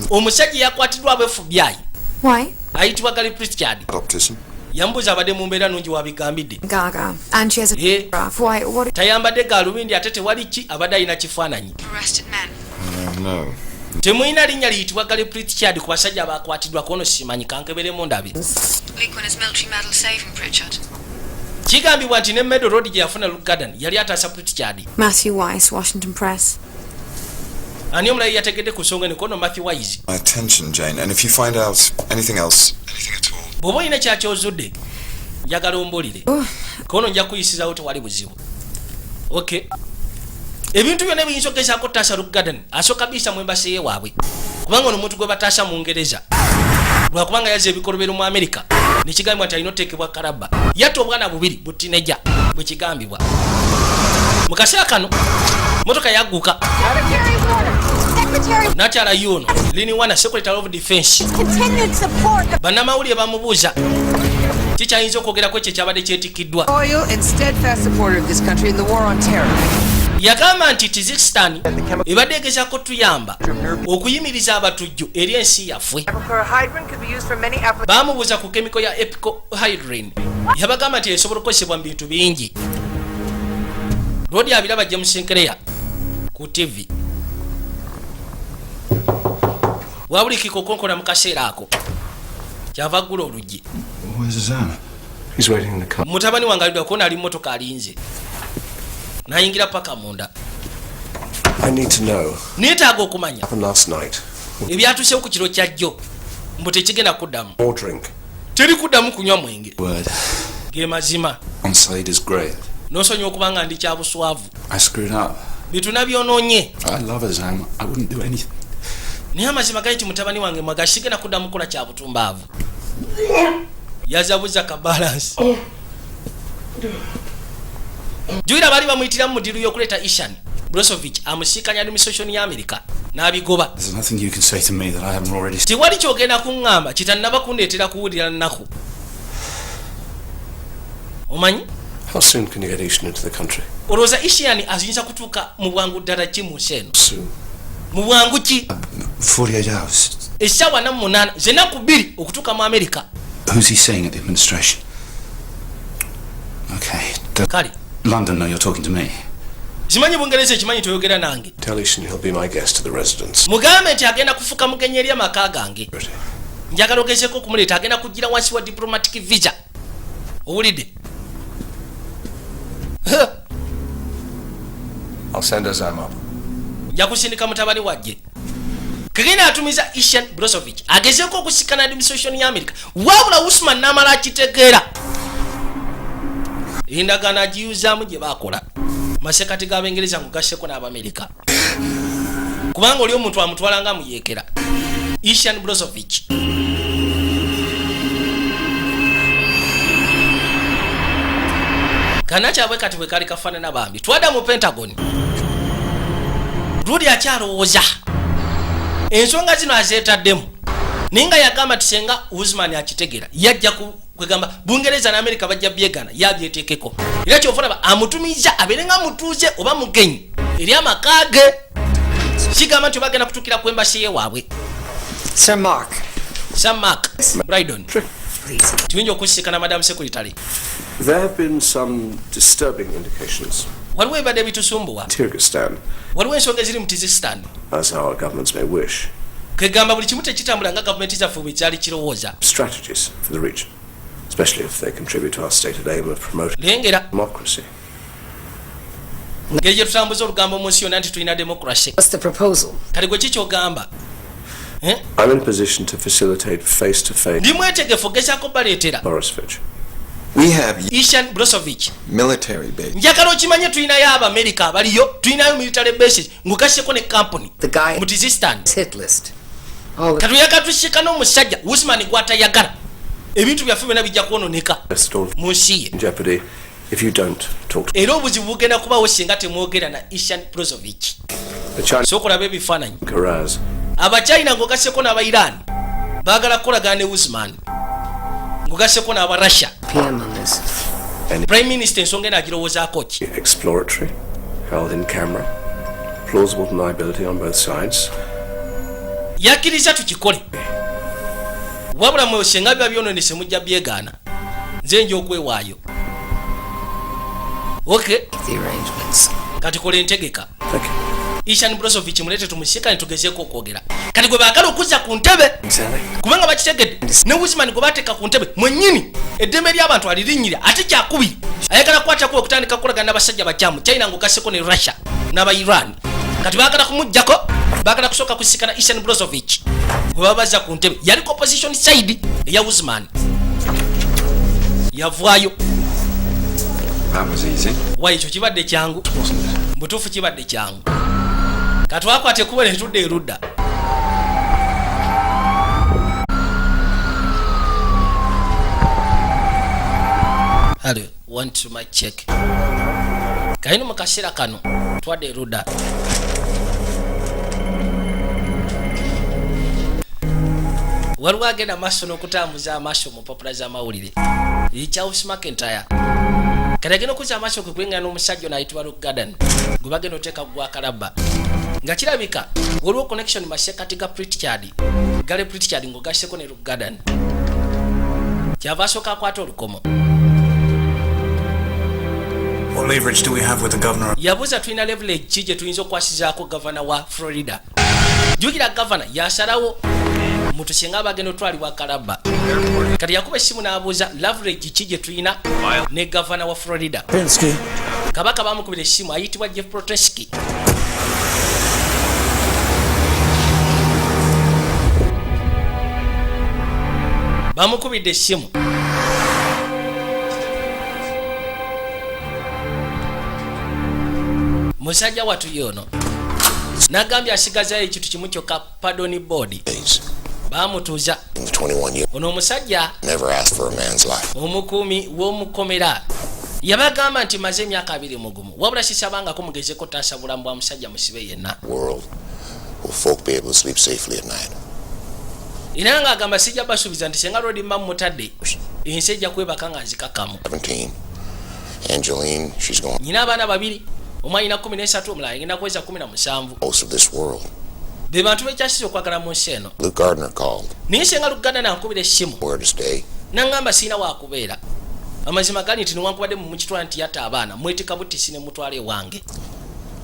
omusajja yakwatiddwa aba FBI Why? ayitibwa Gary Pritchard. Optician. Yambuuza abadde mu mbeera nungi, wabigambidde. Gaga. And she has a Eh. photograph. Why? What? Tayambadde galubindi ate tewali ki abadde alina kifaananyi. Arrested men. No. Temulina linnya liyitibwa Gary Pritchard ku basajja abakwatiddwa kono? Simanyi, kankeberemu ndabe. Luke won his military medal saving Pritchard. Kigambibwa nti ne medal road gye yafuna Luke Garden yali ataasa Pritchard. Matthew Weiss, Washington Press. Ani omulayi yategedde ku nsonga eno? Kono Matthew Wise. My attention, Jane, and if you find out anything else, anything at all, Bw'oba olina kyakyozudde, njagala ombulire kono, nja kuyisizawo, tewali buzibu. Ok, ebintu byonna ebiyinza okugezaako taasa Luke Garden, asooka biyisa mu embassy ye waabwe, kubanga ono omuntu gwe bataasa mu Ngereza lwakubanga yazza ebikolobero mu Amerika, nekigambibwa nti alina oteekebwa kalabba. Yatta obwana bubiri butineja, bwe kigambibwa. Mu kaseera kano motoka yagguka. Nakyala yuno Lini Wana, Secretary of Defense, Continued support. bannamawulire bamubuuza kikyayinza okwogerako ekyo ekyabadde kyetikiddwa. Loyal and steadfast supporter of this country in the war on terror. Yagamba nti Tizikistan ebadde egezaako tuyamba okuyimiriza abatujju eri ensi yaffe. Epichlorohydrin could be used for many applications. Bamubuuza ku chemical ya epichlorohydrin, yabagamba nti esobola okukozesebwa mu bintu bingi. Lwodi abiraba James Sinclair ku TV wabulikika okonkola mu kaseera ako, kyava aggula oluggi. Where's Azam? He's waiting in the car. Mutabani wange alidwa kuona ali mmotoka alinze, nayingira paka munda. I need to know. Neetaaga okumanya Happened last night. ebyatuusewo ku kiro kya jjo, mbu tekigenda kuddamu. More drink. Teri kuddamu kunywa mwenge. Word. Ge mazima. On Saida's grave. N'osonyiwa okuba nga ndi kyabuswavu. I screwed up. Bituna byonoonye. I love Azam. I wouldn't do anything. Naye amazima gali nti mutabani wange mwaga, sigenda kuddamu kukola kya butumbaavu. Yazabuza ka balance. Juyira baali bamuyitiramu mu deal y'okuleeta Ishan Brosovich amusiikanya administration ya Amerika n'abigoba. There's nothing you can say to me that I haven't already Tewali kyogenda kuŋŋamba kitannaba kundeetera kuwulira nnaku, omanyi. How soon can you get Ishan into the country? Olowooza Ishan ayinza kutuuka mu bwangu ddala ki mu nsi eno? Soon. Mu bwangu ki? 48 hours. Essaawa 48, zenaku 2 okutuuka mu Amerika. Who's he seeing at the administration? Okay. Does Kale. London know you're talking to me? Simanyi Bungereza ekimanyi toyogera nange. Tell Ishan he'll be my guest at the residence. Mugambe nti agenda kufuka mugenyi eri amaka gange. Njagala ogezeko okumuleeta, agenda kugira wansi wa diplomatic visa, owulidde? I'll send Azam up. Nja kusindika mutabani wajje. Kegenda atumiza Ishan Brosovich agezeeko okusikana administration ya America, wabula Usman namala akitegeera, endagaano agiyuzaamu gye bakola masekati g'Abengereza ngugasseko n'Abamerika, kubanga oli omuntu amutwala nga muyeekera Ishan Brosovich. Kanakyabwe kati bwe kali kafaanana bambi. Twadda mu Pentagon, luli akyalowooza ensonga zino azeetaddemu, naye nga yagamba nti senga Usman akitegera yajja kwegamba Bungereza ne Amerika bajja byegana, yabyeteekeko. Era kyova olaba amutumiza abeere nga mutuuze oba mugenyi eri amaka ge, kigamba nti bagenda kutuukira ku embassy ye waabwe. Sir Mark. Sir Mark Brydon, tuyinza okusisikana Madam Secretary? There have been some disturbing indications. Waliwo ebibadde bitusumbuwa. Kyrgyzstan, Waliwo ensonga eziri mu Tizistan. as our governments may wish, Kegamba buli kimu tekitambula nga gavumenti zaffe bwe kyali kirowooza. strategies for the region, especially if they contribute to our stated aim of promoting Lengera democracy. ngeri gye tutambuza olugambo mu nsi yonna nti tulina democracy. What's the proposal? Kati gwe kikyogamba? Eh? I'm in position to facilitate face-to-face Ndi mwetegefu ogezaako baleetera Borisovich. We have Ishan Brosovich. military base. Njagala okimanye tulinayo Abamerika abaliyo, tulinayo military bases ngugasseko ne company The guy mu Tizistan. hit list. All Katuyagala tusiika n'omusajja Usman gwatayagala, ebintu byaffe byonna bijja kwononeka Still mu nsi ye. in jeopardy if you don't talk to Era obuzibu bugenda kubawo singa temwogera na Ishan Brozovich. The Chinese Sooka olaba ebifaananyi. Karaz. Abachina ng'ogasseko n'Abairani baagala kukolagana ne Usman, ng'ogasseko n'Abarussia. PM on this. Prime Minister ensonga eno agirowoozaako ki? Exploratory, held in camera, plausible deniability on both sides. Yakkiriza tukikole, wabula mwe singa biba byononese mujja byegaana, nze nja okwewaayo. Ok. The arrangements. Kati kola entegeka. Thank you. Ishan Brosovich mulete tumusikane tugezeeko okwogera. Kati gwe baagala okuzza ku ntebe, Sally. kubanga bakitegedde ne Usman gwe bateeka ku ntebe mwennyini eddembe ly'abantu alirinnyira, ate kyakubiri ayagala kukwatako okutandika kukolagana n'abasajja bakyamu, China ng'ogasseko ne Russia n'aba Iran. Kati baagala kumugjako, baagala kusooka kusikana Ishan Brosovich gwe babazza ku ntebe. Yaliko opposition side eya Usman, yavaayo. That was easy. Wa, ekyo kibadde kyangu butuufu, kibadde kyangu. Katwakwate ekkubo ne tudda erudda. Hello, one to my check. Kalino mu kaseera kano twadda erudda. Waliwo agenda maaso n'okutambuza amaaso mu mpapula z'amawulire, Charles McIntyre. Kati agenda okuzza amaaso kwe kulengana n'omusajja ono ayitibwa Luke Garden gwe bagenda oteeka gwakalabba, nga kirabika waliwo connection masekati ga Pritchard, Gary Pritchard, ng'ogasseko ne Luke Garden. Kyava asooka akwata olukomo. What leverage do we have with the governor? Yabuuza, tulina leverage ki gye tuyinza okukwasizaako gavana wa Florida? Jjukira gavana yasalawo muntu singa abagenda otwalibwa kalabba. Kati yakuba essimu n'abuuza leverage ki gye tulina ne gavana wa Florida. Pinsky. Kabaka bamukubira essimu ayitibwa Jeff Proteski. Bamukubidde essimu. Musajja watu yono nagambye asigazayo ekintu kimu kyokka, pardon board. Bamutuuza. In the 21 years, Ono omusajja never asked for a man's life. omukuumi w'omukomera yabagamba nti maze emyaka 21, wabula sisabangako mugezeko taasa bulamu bwa musajja musibe yenna. World, will folk be able to sleep safely at night? Era ng'agamba sijja basuubiza nti senga lwodi mba mumutadde ensi ejja kwebaka nga nzikakamu. 17. Angeline, she's going Nyina abaana babiri, omu alina 13, omulala agenda kuweza 17. Most of this world. Be bantu bekyasiza okwagala mu nsi eno. Luke Gardner called. Naye senga Luganda nankubira essimu Where to stay? naŋŋamba siina wakubeera. Amazima gali nti newankubadde mumukitwala nti yatta abaana, mwetika butisi ne mutwala ewange.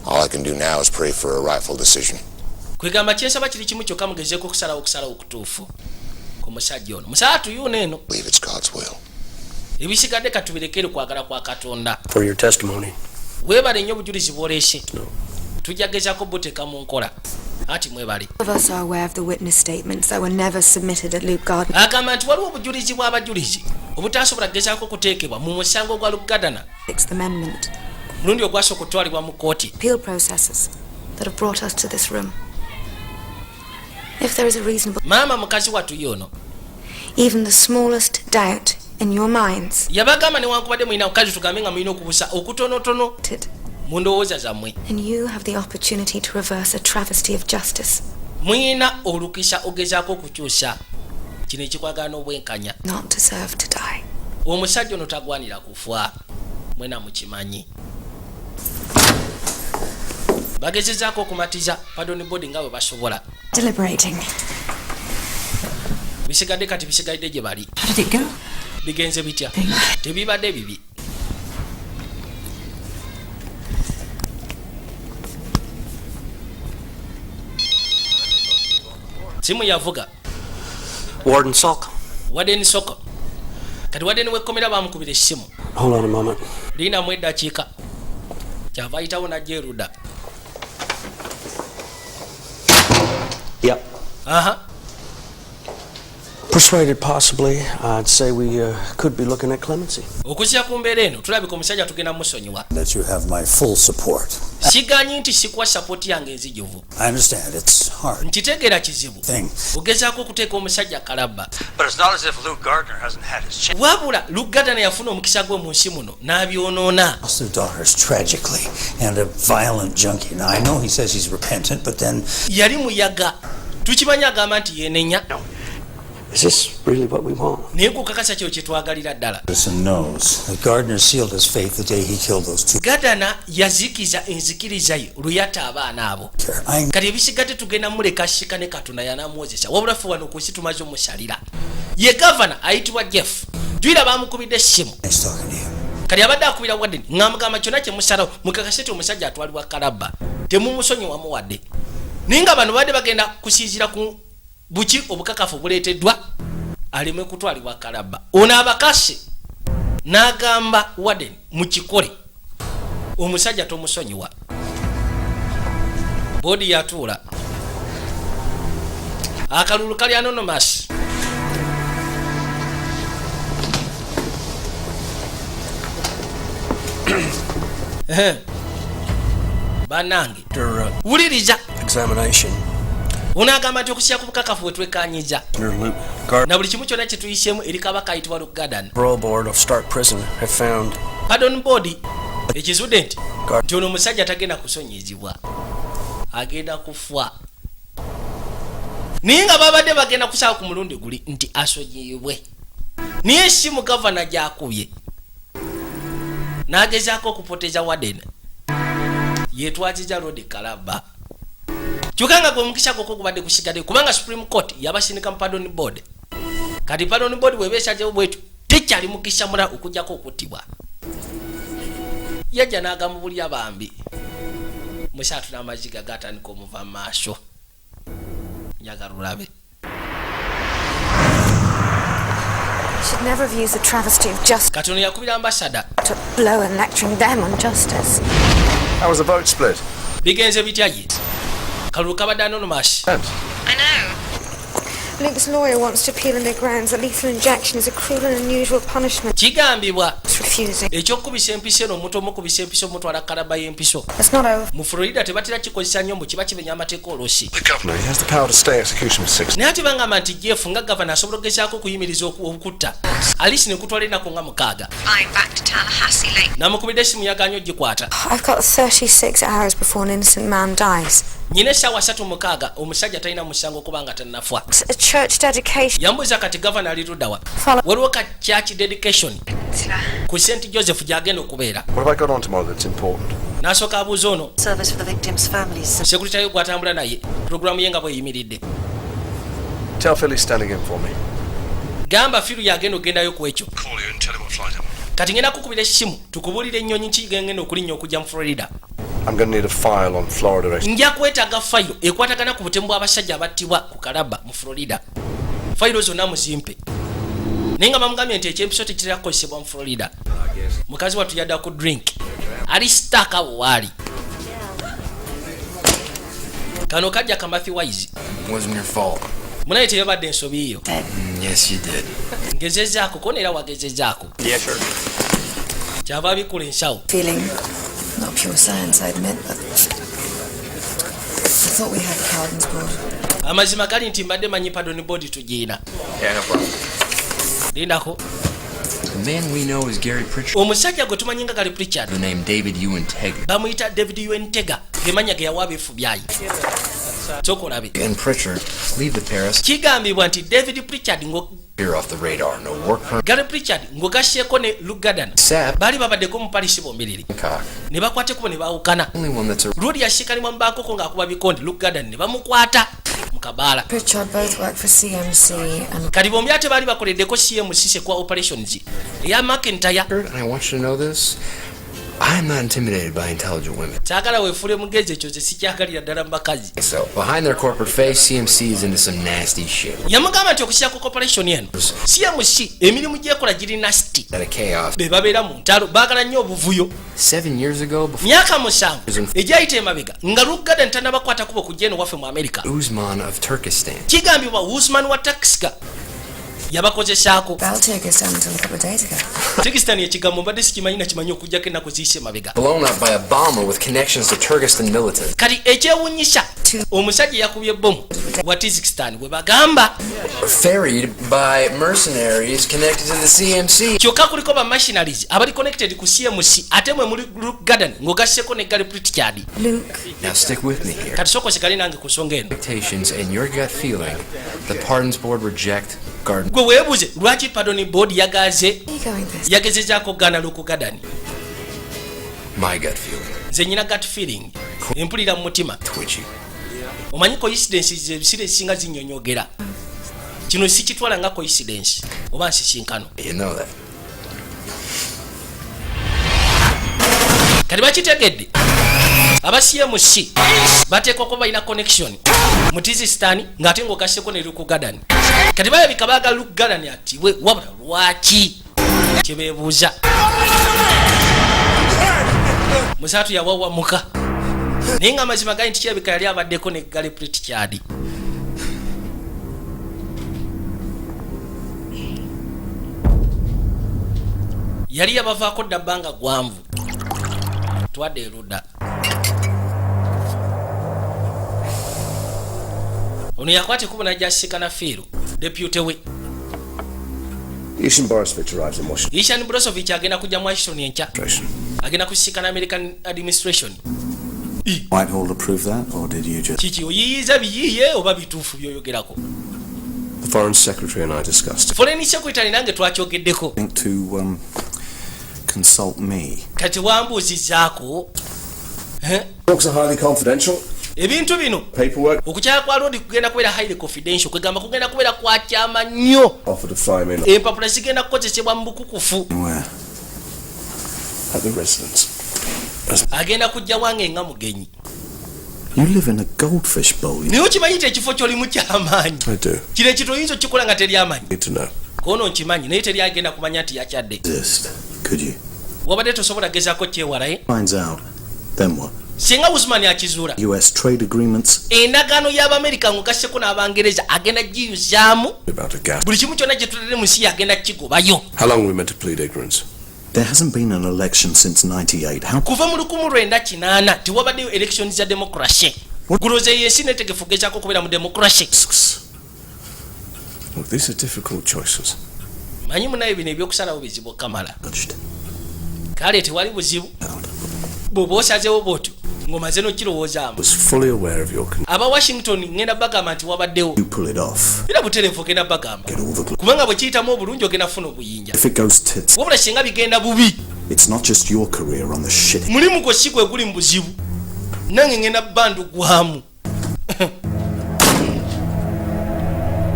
All I can do now is pray for a rightful decision. Kwegamba kyensaba kiri kimu kyokka, mugezeeko okusalawo okusalawo okutuufu ku musajja ono musaatu yuno eno. Believe it's God's will. Ebisigadde katubirekere kwagala kwa Katonda. For your testimony. Weebale nnyo obujulizi bw'oleese, tujja gezaako buteeka mu nkola. Anti mwebale. All of us are aware of the witness statements that were never submitted at Loop Garden. Agamba nti waliwo obujulizi bw'abajulizi obutasobola kugezaako kuteekebwa mu musango gwa Lugadana Sixth Amendment. mulundi ogwasooka okutwalibwa mu kkooti. Appeal processes that have brought us to this room. If there is a reasonable, Maama mukazi wattu yoono, even the smallest doubt in your minds, yabagamba newankubadde mulina kazi tugambe nga mulina okubusa okutonotono mu ndowooza zammwe, and you have the opportunity to reverse a travesty of justice, mulina olukisa ogezaako okukyusa kino ekikwagala n'obwenkanya. Not deserve to die. Omusajja ono tagwanira kufa, mwena mukimanyi. Bagezezaako okumatiza pardon board nga bwe basobola. Deliberating. Bisigadde kati bisigadde gye bali. How did it go? Bigenze bitya? Tebibadde bibi. Simu yavuga. Warden Salk. Warden Soko. Kati warden wekkomera bamukubira essimu. Hold on a moment. Linamu eddakiika. Kyava ayitawo najja erudda. Yep. Aha. Persuaded, possibly. I'd say we could be looking at clemency. Okuzira ku mbeera eno, tulabika omusajja tugenda musonyiwa. That you have my full support. Siganyi nti sikuwa support yange enzijuvu. I understand it's hard Nkitegeera kizibu thing. ogezaako okuteeka omusajja kalabba. But it's not as if Luke Gardner hasn't had his chance. Wabula Luke Gardner yafuna omukisa gwe mu nsi muno n'abyonoona. Lost their daughters tragically and a violent junkie. Now I know he says he's repentant, but then Yali muyaga, tukimanyi agamba nti yenenya. Is this really what we want? Naye kukakasa kyo kyetwagalira ddala? Anderson knows that Gardner sealed his fate the day he killed those two. Gardner yazikiza enzikiriza ye lwe yatta abaana abo. I Kati ebisigadde tugenda muleka shika ne Katonda yanamuwozesa, wabula ffe wano ku nsi tumaze omusalira. Ye gavana ayitibwa Jeff Jwira, bamukubidde essimu. Nice talking to you. Kati abadde akubira warden ng'amugamba kyonna kyemusalawo mukakase ti omusajja atwalibwa kalabba, temumusonyiwamu wadde. Naye nga bano badde bagenda kusinziira ku buki obukakafu buleeteddwa aleme kutwalibwa kalabba. Ono abakase n'agamba warden, mukikole, omusajja tomusonyiwa. Boodi yatuula, akalulu kali anonymous. Ehe. Bannange, wuliriza. Examination. Ono agamba nti okusya ku bukakafu bwe twekanyiza Luke Gardner. na buli kimu kyonna kye tuyiseemu eri kabaka ayitibwa Luke Gardner. Parole Board of Stark Prison have found Pardon Board ekizudde nti ono omusajja tagenda kusonyizibwa, agenda kufa. Naye nga babadde bagenda kusaba ku mulundi guli nti asonyiyibwe, naye essimu gavana gyakubye n'agezaako okupoteza warden yetwaziza Lord Kalaba, kyokka nga gwe omukisa gwokwo gubadde gusigadde, kubanga Supreme Court yabasindika mu Pardon Board. Kati Pardon Board bweba esazewo bwetyo, tekyali mukisa mulala okugjako okuttibwa. Yajja n'agamubulya bambi musaatu n'amaziga gatandika omuva mu maaso. Njagala olabe. Should never have used the travesty of justice Katono yakubira ambasada. to blow and lecturing them on justice. How was the vote split? Bigenze bitya? Ye kalulu kabadde anonymous. I know. Luke's lawyer wants to appeal on the grounds that lethal injection is a cruel and unusual punishment. Kigambibwa It's refusing. ekyokukubisa empiso eno, omuntu omukubisa empiso omutwala kalaba y'empiso It's not over. mu Florida tebatera kikozesa nnyo, mbu kiba kimenya amateeka oluusi. The governor, he has the power to stay execution for 6 Naye ate bangamba nti Jeff nga gavana asobola okugezaako okuyimiriza okutta alisi ne kutwala ennaku nga 6. Flying back to Tallahassee late. Namukubidde essimu, yaganye ogikwata. I've got 36 hours before an innocent man dies. Nyina essaawa 36 omusajja talina musango okuba nga tannafa. It's a church dedication. Yambuuza kati gavana ali luddawa. Waliwo ka church dedication ku St Joseph gyagenda okubeera. What have I got on tomorrow that's important? N'asooka abuuza ono Service for the victims' families. sekuritale gwatambula naye puroguramu ye nga bweyimiridde. Tell Phil he's standing in for me. Gamba Firu yagenda okugendayo ku ekyo. Call you and tell him what flight I'm on. Kati ngenda kukubira essimu tukubuulira ennyonyi ki gengenda okulinnya okujja mu Florida. I'm going to need a file on Florida. Nja kwetaaga fayiro ekwatagana ku butemu bw'abasajja abattibwa ku kalaba mu Florida. Fayiro zonna muzimpe. Naye nga bamugambye nti ekyempiso tekitera kukozesebwa mu Florida. Mukazi wattu yadda ku drink, ali stuck awo waali. Kano kajja kamathi wise. Wasn't your fault. Munaye, teyabadde ensobi yo. Yes, you did. Ngezezaako kona era wagezezaako. Yeah, sure. Kyava abikula ensawo. Feeling not pure science, I admit, but I thought we had the pardons board. Amazima gali nti mbadde manyi pardon board tugiina. Yeah, no problem. Lindako. The man we know is Gary Pritchard. Omusajja gwe tumanyi nga Gary Pritchard. The name David Ewan Tegger. Bamuyita David Uentega, gemanya ge yawa abefubyayi kyokolabe. And Pritchard leave the Paris Kigambibwa nti David Pritchard ngo here off the radar. No work permit. Gary Pritchard ng'ogasseeko ne Luke Gardner Sap. baali babaddeko mu Paris bombiriri Hancock. ne bakwata ekkubo ne baawukana. Only one that's a Luli yasiikanibwa mu Bangkok ng'akuba bikonde, Luke Gardner ne bamukwata mu kabaala. Pritchard both work for CMC and Kati bombi ate baali bakoleddeko CMC Secure Operations eya McIntyre. And I want you to know this. I'm not intimidated by intelligent women. Kyagala weefuule mugezi, ekyo kye sikyagalira ddala mu bakazi. So, behind their corporate face, CMC is into some nasty shit. Yamugamba nti okusira ku corporation eno CMC emirimu gyekola giri nasty. Out of chaos. Be babeera mu ntalo, baagala nnyo obuvuyo. 7 years ago, before Myaka 7 egyayita emabega nga Lugaden tannabakwata kubo kujja eno waffe mu Amerika, Usman of Turkestan kigambibwa Usman wa Taxica Yabakozesaako. Bell Turkestan until a couple of days ago. Turkistan ekigambo mbadde sikimanyi, nakimanyi okugjako ennaku ziyise mabega. Blown up by a bomber with connections to Turkestan militants. Kati ekyewunyisa, omusajja yakubye bomu wa Tizikistan bwe bagamba. Ferried by mercenaries connected to the CMC. Kyokka kuliko ba mercenaries abali connected ku CMC, ate mwe muli Luke Garden ng'ogasseko ne Gary Pritchard. Luke. Now stick with me here. Kati sooka osigale nange ku nsonga eno. Expectations and your gut feeling, the pardons board reject Garden. Gwe weebuze lwaki pardon board yagaze Where are you going this? yagezezaako okugaana Luke Garden. My gut feeling. Nze nyina gut feeling empulira mu mutima. Twitchy. Omanyi coincidences ebiseera ebisinga zinyonyogera. Kino sikitwala nga coincidence oba nsisinkano. You know that. Kati bakitegedde aba CMC bateekwa kuba balina connection mu Tizistan, ng'ate ng'ogasseko ne Luke Garden. Kati balabika baagala Luke Garden attibwe, wabula lwaki kyebeebuuza. Musaatu yawawamuka, naye nga amazima gali nti kirabika yali abaddeko ne Gary Pritchard. Yali yabavaako dda bbanga gwanvu. Twadde erudda, ono yakwata ekkubo najja asisikana Fiiru, deputy we. Ishan Borisovich arrives in Washington. Ishan Brosovich agenda kujja mu Washington enkya, agenda kusisikana American administration. Whitehall approve that, or did you just? Kiki, oyiyiza biyiiye oba bituufu byoyogerako? The Foreign Secretary and I discussed it. Foreign secretary nange twakyogeddeko. Think to consult me. Kati wambuuzizaako? Eh? Talks are highly confidential. Ebintu bino Paperwork okukyala kwa Lodi kugenda kubeera highly confidential, kwegamba kugenda kubeera kwa kyama nnyo. Offered to fly him in Empapula zigenda kukozesebwa mu bukukufu. Where? At the residence. Agenda kujja wange nga mugenyi. You live in a goldfish bowl. Naye okimanyi nti ekifo kyolimu kyamaanyi? I do. Kino ekintu oyinza okukikola nga teri amanyi. Need to know. Kono nkimanyi, naye teri agenda kumanya nti yakyadde. Exist, could you? Wabadde tosobola gezaako kyewala, eh? Finds out. Then what? Singa Usman akizuula? US trade agreements. Endagaano y'Abamerika ng'ogasseko n'Abangereza agenda giyuzaamu. About a gas. Buli kimu kyonna kye tutadde mu nsi agenda kigobayo. How long are we meant to plead ignorance? There hasn't been an election since 98. How Kuva mu 1980 tewabaddeyo election za democracy. Guloza eyo ensi netegefu gezaako okubeera mu democracy? Look, these are difficult choices. Manyi munaye, bino ebyokusalawo bizibu okamala. Kale tewali buzibu bw'oba osazeewo bwotyo ng'omaze n'okirowoozaamu. Was fully aware of your Aba Washington ngenda bagamba nti wabaddewo. You pull it off? Era butereevu ogenda bagamba, kubanga bwe kiyitamu obulungi ogenda kufuna obuyinja. If it goes tits, Wabula singa bigenda bubi, it's not just your career on the shit. Mulimu gwo si gwe guli mu buzibu, nange ngenda bandugwamu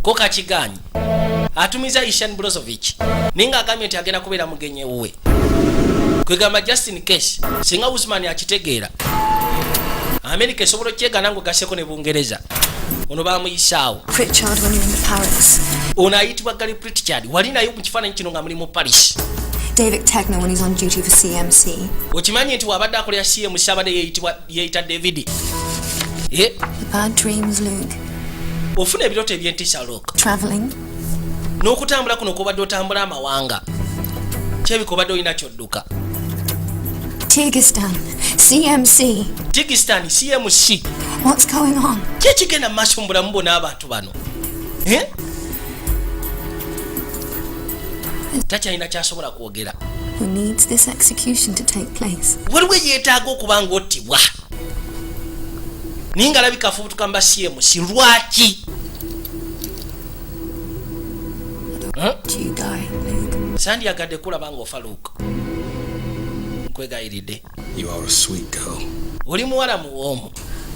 ko kakiganyi. Atumiza Ishan Brozovich, naye ng'agambye nti agenda kubeera mugenyi ewuwe, kwegamba just in case singa Usman akitegeera, Amerika esobola okyegaana ng'ogasseko ne Bungereza. Ono bamuyisaawo. Pritchard when you were in Paris. Ono ayitibwa Gary Pritchard, wali naye mu kifaananyi kino nga muli mu Paris. David Tegner when he's on duty for CMC. Okimanyi nti wabadde akolera CMC abadde yeeyitibwa yeeyita David. Eh, The bad dreams, Luke. Ofuna ebirooto ebyentiisa, Luke. Travelling. N'okutambula kuno kwobadde otambula amawanga, kyebika obadde olina kyodduka. Tyrgyzstan. CMC. Tyrgyzstan, CMC. What's going on? Ki ekigenda mu maaso mu bulamu bwo n'abantu bano? Eh? Takyalina kyasobola kwogera. Who needs this execution to take place? Waliwo yeetaaga okuba nga ottibwa, naye nga alabika afubutuka mba CMC. Lwaki? Huh? Do you die, Luke? Sandyagadde kulaba ng'ofa, Luke, nkwegayiridde. You are a sweet girl. Oli muwala muwoomu.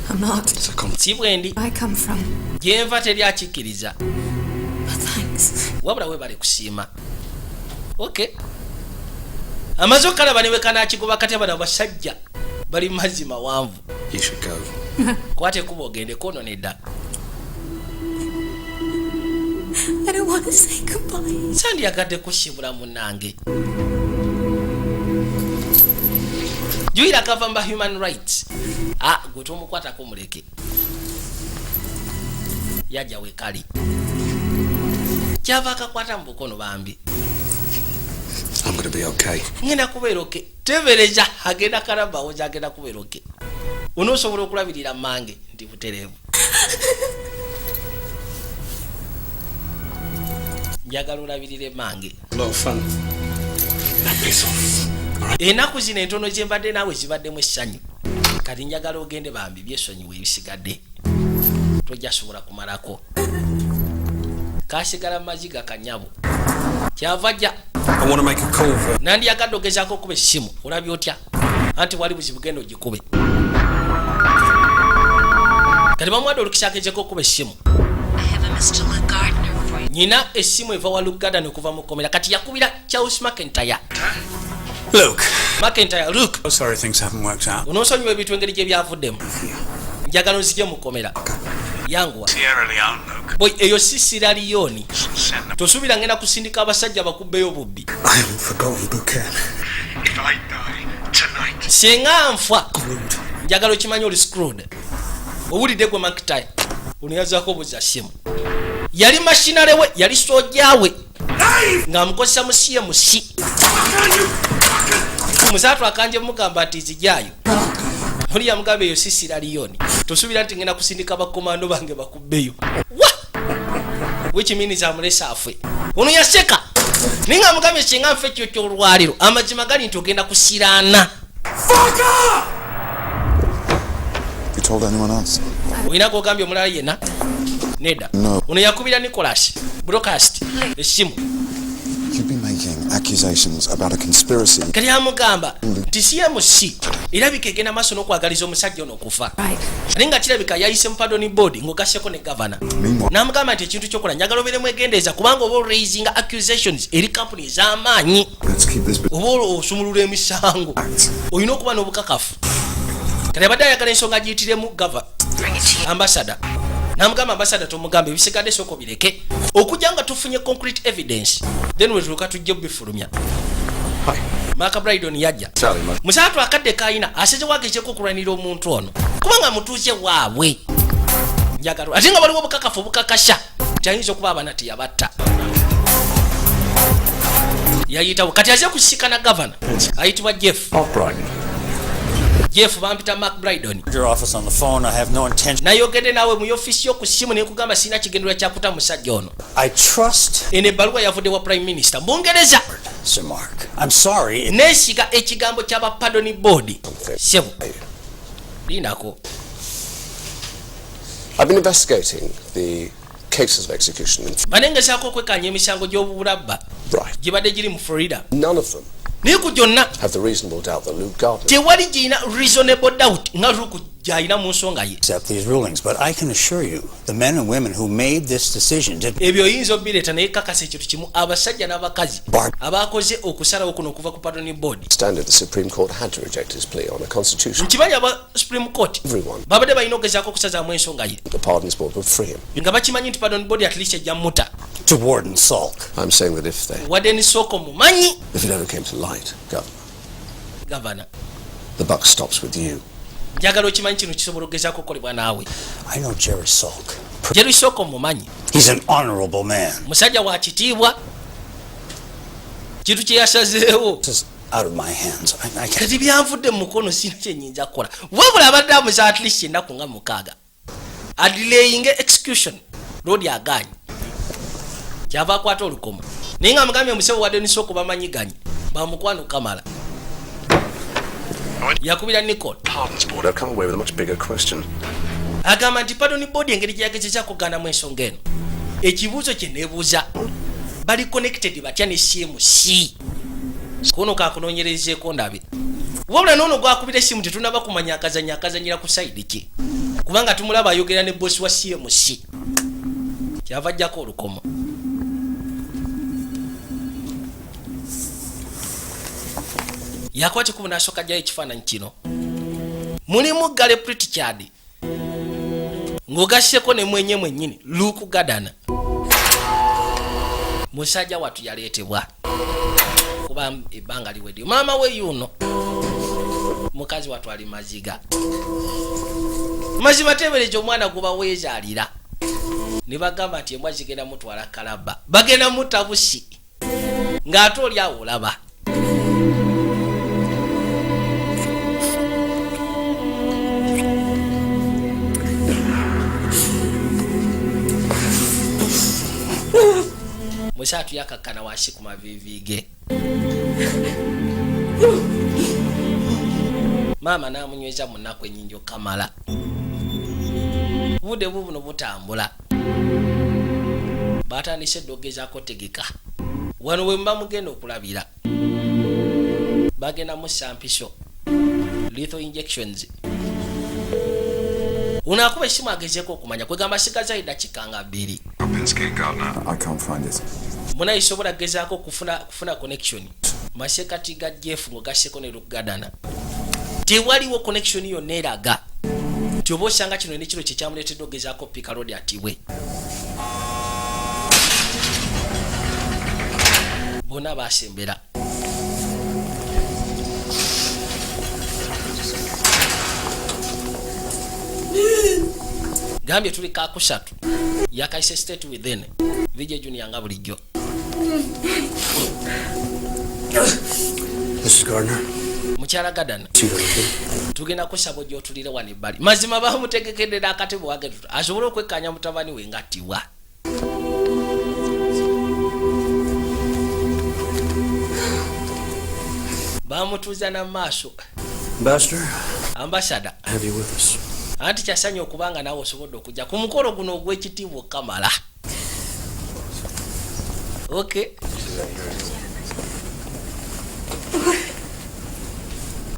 I'm not. Si bwendi. I come from. Gyenva teri akikkiriza. But thanks. Wabula webale kusiima. Ok, amaze okalaba ne wekanaakigoba. Kati abano abasajja bali mu mazzi mawanvu. You should go. Kwata ekkubo ogende kono. Nedda. I don't want to say goodbye. Sandyagadde kusibula munnange. Juyira kava mba human rights. Ah, gwe tomukwatako, muleke yajja wekali. Kyava akakwata mu bukono bambi. I'm gonna be okay. Ngenda kubeera okay. Tebereza agenda kalabawo agenda kubeera okay. Onoosobola okulabirira mange nti butereevu. Njagala olabirire mange. A lot of fun. Now piss off. Ennaku zino entono gye mbadde naawe zibaddemu essanyu. Kati njagala ogende bambi byesonyiwe ebisigadde. Tojja sobola kumalako. Kasigala mu maziga kanyabo. Kyava ajja. I want to make a call for. Nandyagadde ogezaako okuba essimu olabye otya? Anti wali buzibu genda ogikube. Kati bamuwadde olukisa agezeko okuba essimu. I have a Mr. Luke Gardner for you. Nyina essimu eva wa Luke Gardner okuva mu kkomera. Kati yakubira Charles McIntyre. Luke. McIntyre, Luke. Oh, sorry things haven't worked out. Onoosonyiwa ebintu engeri gye byavuddemu. Njagala onzije mu kkomera. Yanguwa. Sierra Leone, Luke. Boy, eyo si Sierra Leone. Send them. Tosuubira ngenda kusindika abasajja bakubbeyo obubbi. I haven't forgotten Buchanan. If I die tonight, Singa nfa njagala okimanye oli screwed. Owulidde gwe McIntyre. Ono yazaako obuza simu. Yali mashinale we, yali sojja we. Ng'amukozesa mu CMC. Musaatu akanje mugamba nti zijaayo. Oli yamugamba eyo si Sierra Leone. Tosuubira nti ngenda kusindika bakomando bange bakubbeyo. Wa! Which means amulesa afe. Ono yaseka. Naye ng'amugambye singa nfa ekyo ky'olwaliro. Amazima gali nti ogenda kusiraana. You told anyone else? Olina gw'ogambye omulala yenna? Nedda. No. Ono yakubira Nicholas Broadcast essimu. You've been making accusations about a conspiracy. Kati amugamba nti CMC erabika egenda maaso n'okwagaliza omusajja ono okufa. Ate nga kirabika yayise mu pardon board ng'ogasseko ne gavana. Meanwhile, N'amugamba nti ekintu kyokola njagala obeere mwegendereza kubanga oba oraising accusations eri kampuni ez'amaanyi. let's keep this. Oba osumulula emisango. Olina okuba n'obukakafu. Kati abadde ayagala ensonga agiyitiremu gava Bring it to you. ambassador. N'amugamba ambassador tomugamba ebisigadde sooka obireke. Okujja nga tufunye concrete evidence then wetuuka tujje bifulumya. Mark Brydon yajja. Sally, my Musaatu akadde kayina aseze wagezeko okulwanira omuntu ono kubanga mutuuze waabwe. Njagala ate nga waliwo obukakafu obukakasa nti ayinza okuba abaana teyabatta. Yayitawo kati aze kusisikana gavana ayitibwa Jeff. Mark Brydon. Jeff bampita Mark Brydon. Your office on the phone. I have no intention. Nayogedde naawe mu ofiisi yo ku ssimu ne nkugamba sirina kigendererwa kyakuta musajja ono. I trust Eno ebbaluwa yavudde wa Prime Minister Bungereza. Sir Mark. I'm sorry. Neesiga ekigambo ky'aba pardon board. Ssebo. Lindako. I've been investigating the cases of execution in Banengezaako okwekkaanya emisango gy'obulabba Right. gibadde giri mu Florida. None of them Naye ku gyonna have the reasonable doubt that Luke Gardner tewali girina reasonable doubt nga Luke gy'alina mu nsonga ye. Accept these rulings, but I can assure you the men and women who made this decision did Ebyo oyinza obireeta naye kakasa ekintu kimu abasajja n'abakazi abakoze okusalawo kuno okuva ku pardon board. standard the Supreme Court had to reject his plea on a constitution. Nkimanyi aba Supreme Court Everyone. babadde balina okugezaako okusazaamu ensonga ye The pardons board would free him. nga bakimanyi nti pardon board at least ejja muta. to Warden Salk. I'm saying that if they Warden Salk mumanyi if it ever came to light, Governor, gavana. the buck stops with you. Njagala okimanyi kino kisobola okugezaako okukolebwa naawe. I know Jerry Salk. Jerry Salk mumanyi. He's an honorable man. Musajja wa kitiibwa. Kintu kye yasazeewo. This is out of my hands. I can't. Kati byanvudde mu mukono sina kye nnyinza kukola. Wabula abadde amuza at least ennaku nga 6. Adelaying execution. Lodi agaanye. Kyava akwata olukomo. Naye nga amugambye omusawo Warden Salk bamanyiganye. Bamukwano kamala. Yakubira Nicole. Pardons board, I've come away with a much bigger question. Agamba nti pardon board engeri gye yagezezaako okugaanamu ensonga eno. Ekibuuzo kye neebuuza bali connected batya ne CMC? Kuno kakunoonyerezeeko ndabe. Wabula n'ono gwakubira essimu tetunnaba kumanya akazanyo akazanyira ku side ki. Kubanga tumulaba ayogera ne boss wa CMC. Kyava ajjako olukomo. Yakwata ekkubo n'asooka ajjayo ekifaananyi kino. Mulimu Gary Pritchard ng'ogasseko ne mwenye mwennyini Luke Gardner. Musajja wattu yaleetebwa kuba ebbanga liweddeyo. Maama we yuno mukazi wattu ali maziga. Mazima teebereza omwana gwe baweezaalira Ne bagamba nti embwa zigenda mutwala kalaba, bagenda mutta busi, ng'ate oli awo olaba. Musaatu yakakkana wansi ku maviivi ge, maama n'amunyweza mu nnaku ennyingi okukamala. Budde bubuno butambula, batandise dda okugezaako tegeka. Wano we muba mugenda okulabira, bagenda mussa mpiso, lethal injections. Ono akuba essimu agezeeko okumanya, kwegamba asigazayo eddakiika nga 2. Pinsky and Gardner. I can't find it. Munaye sobola gezaako kufuna connection masekati ga Jeff ng'ogasseko ne Luke Gardner. Tewaliwo connection yonna eraga nti oba osanga kino ne kino kye kyamuleetedde okugezaako pika road atibwe. Bonna baasembera. Gambye tuli kakusatu yakayise state within VJ Junior nga bulijjo. Mrs. Gardner. Mukyala Gardner. See you later. Tugenda kusaba ojje otulire wano ebbali. Mazima bamutegekedde n'akatebe wage asobole okwekkaanya mutabani we ng'attibwa. Bamutuuza na maaso. Ambassador. Ambassador. Have you with us? Anti kyasanya okubanga naawe osoboledde okujja ku mukolo guno ogw'ekitiibwa okamala. Okay.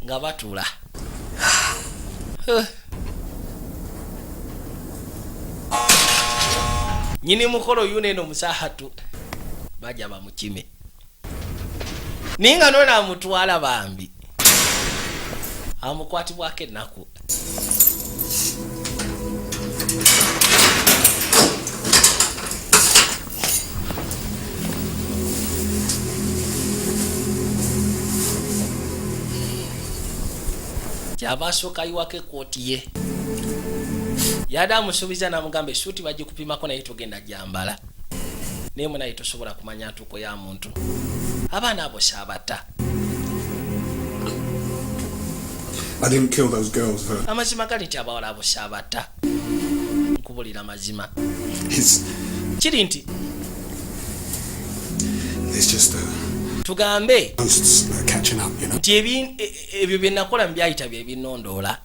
Nga batuula. Nyini mukolo yuno eno musahatu bajja bamukime. Naye nga nona amutwala bambi amukwatibwako ennaku. Kyava asooka ayiwako ekkooti ye. Yadde amusuubiza n'amugamba essuuti bagikupimako naye togenda gyambala. Naye munaye tosobola kumanya ntuuko ya muntu. Abaana abo saabata. I didn't kill those girls, though. Amazima gali nti abawala abo saabata. Nkubulira mazima. Kiri nti It's just tugambe ghosts that are catching up, you know. nti ebyo bye nakola mu byayita bye binnondoola.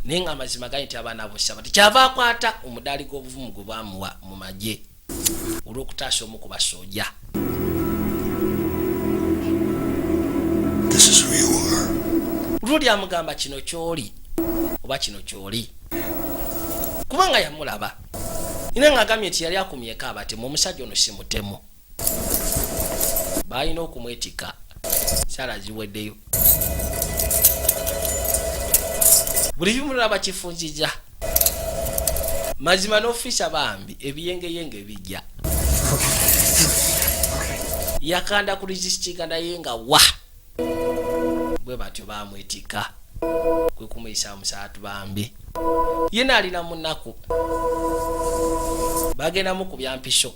Naye nga amazima gali nti abaana abo saabata. Kyava akwata omudaali gw'obuvumu gwe baamuwa mu magye olw'okutaasa omu ku basooja. This is who you are. Luli amugamba kino ky'oli oba kino ky'oli, kubanga yamulaba. Ina ng'agambye nti yali akumyeko abatemu, omusajja ono si mutemu. Baalina okumwetika, sala ziweddeyo. Buli kimu mulaba kifunzijja. Mazima n'ofiisa bambi ebiyengeyenge bijja. Yakanda ku resistinga naye nga wa. Bwe batyo baamwetika kwe kumuyisa musaatu bambi. Ye n'alina mu nnaku. Bagenda mukubya mpiso.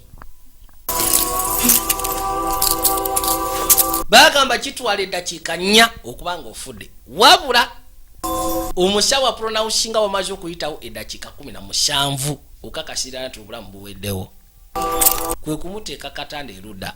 Bagamba kitwala eddakiika 4 okuba ng'ofudde. Wabula omusawo apronouncing wamaze okuyitawo eddakiika 17 okakasira nti obulamu buweddewo. Kwe kumuteeka katanda erudda.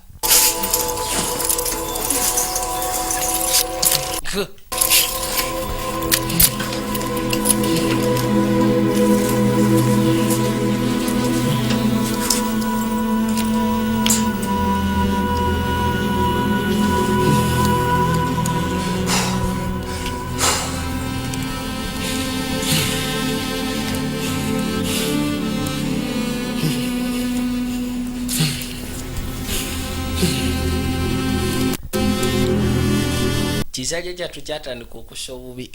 Kisajja kyattu kyatandika okussa obubi.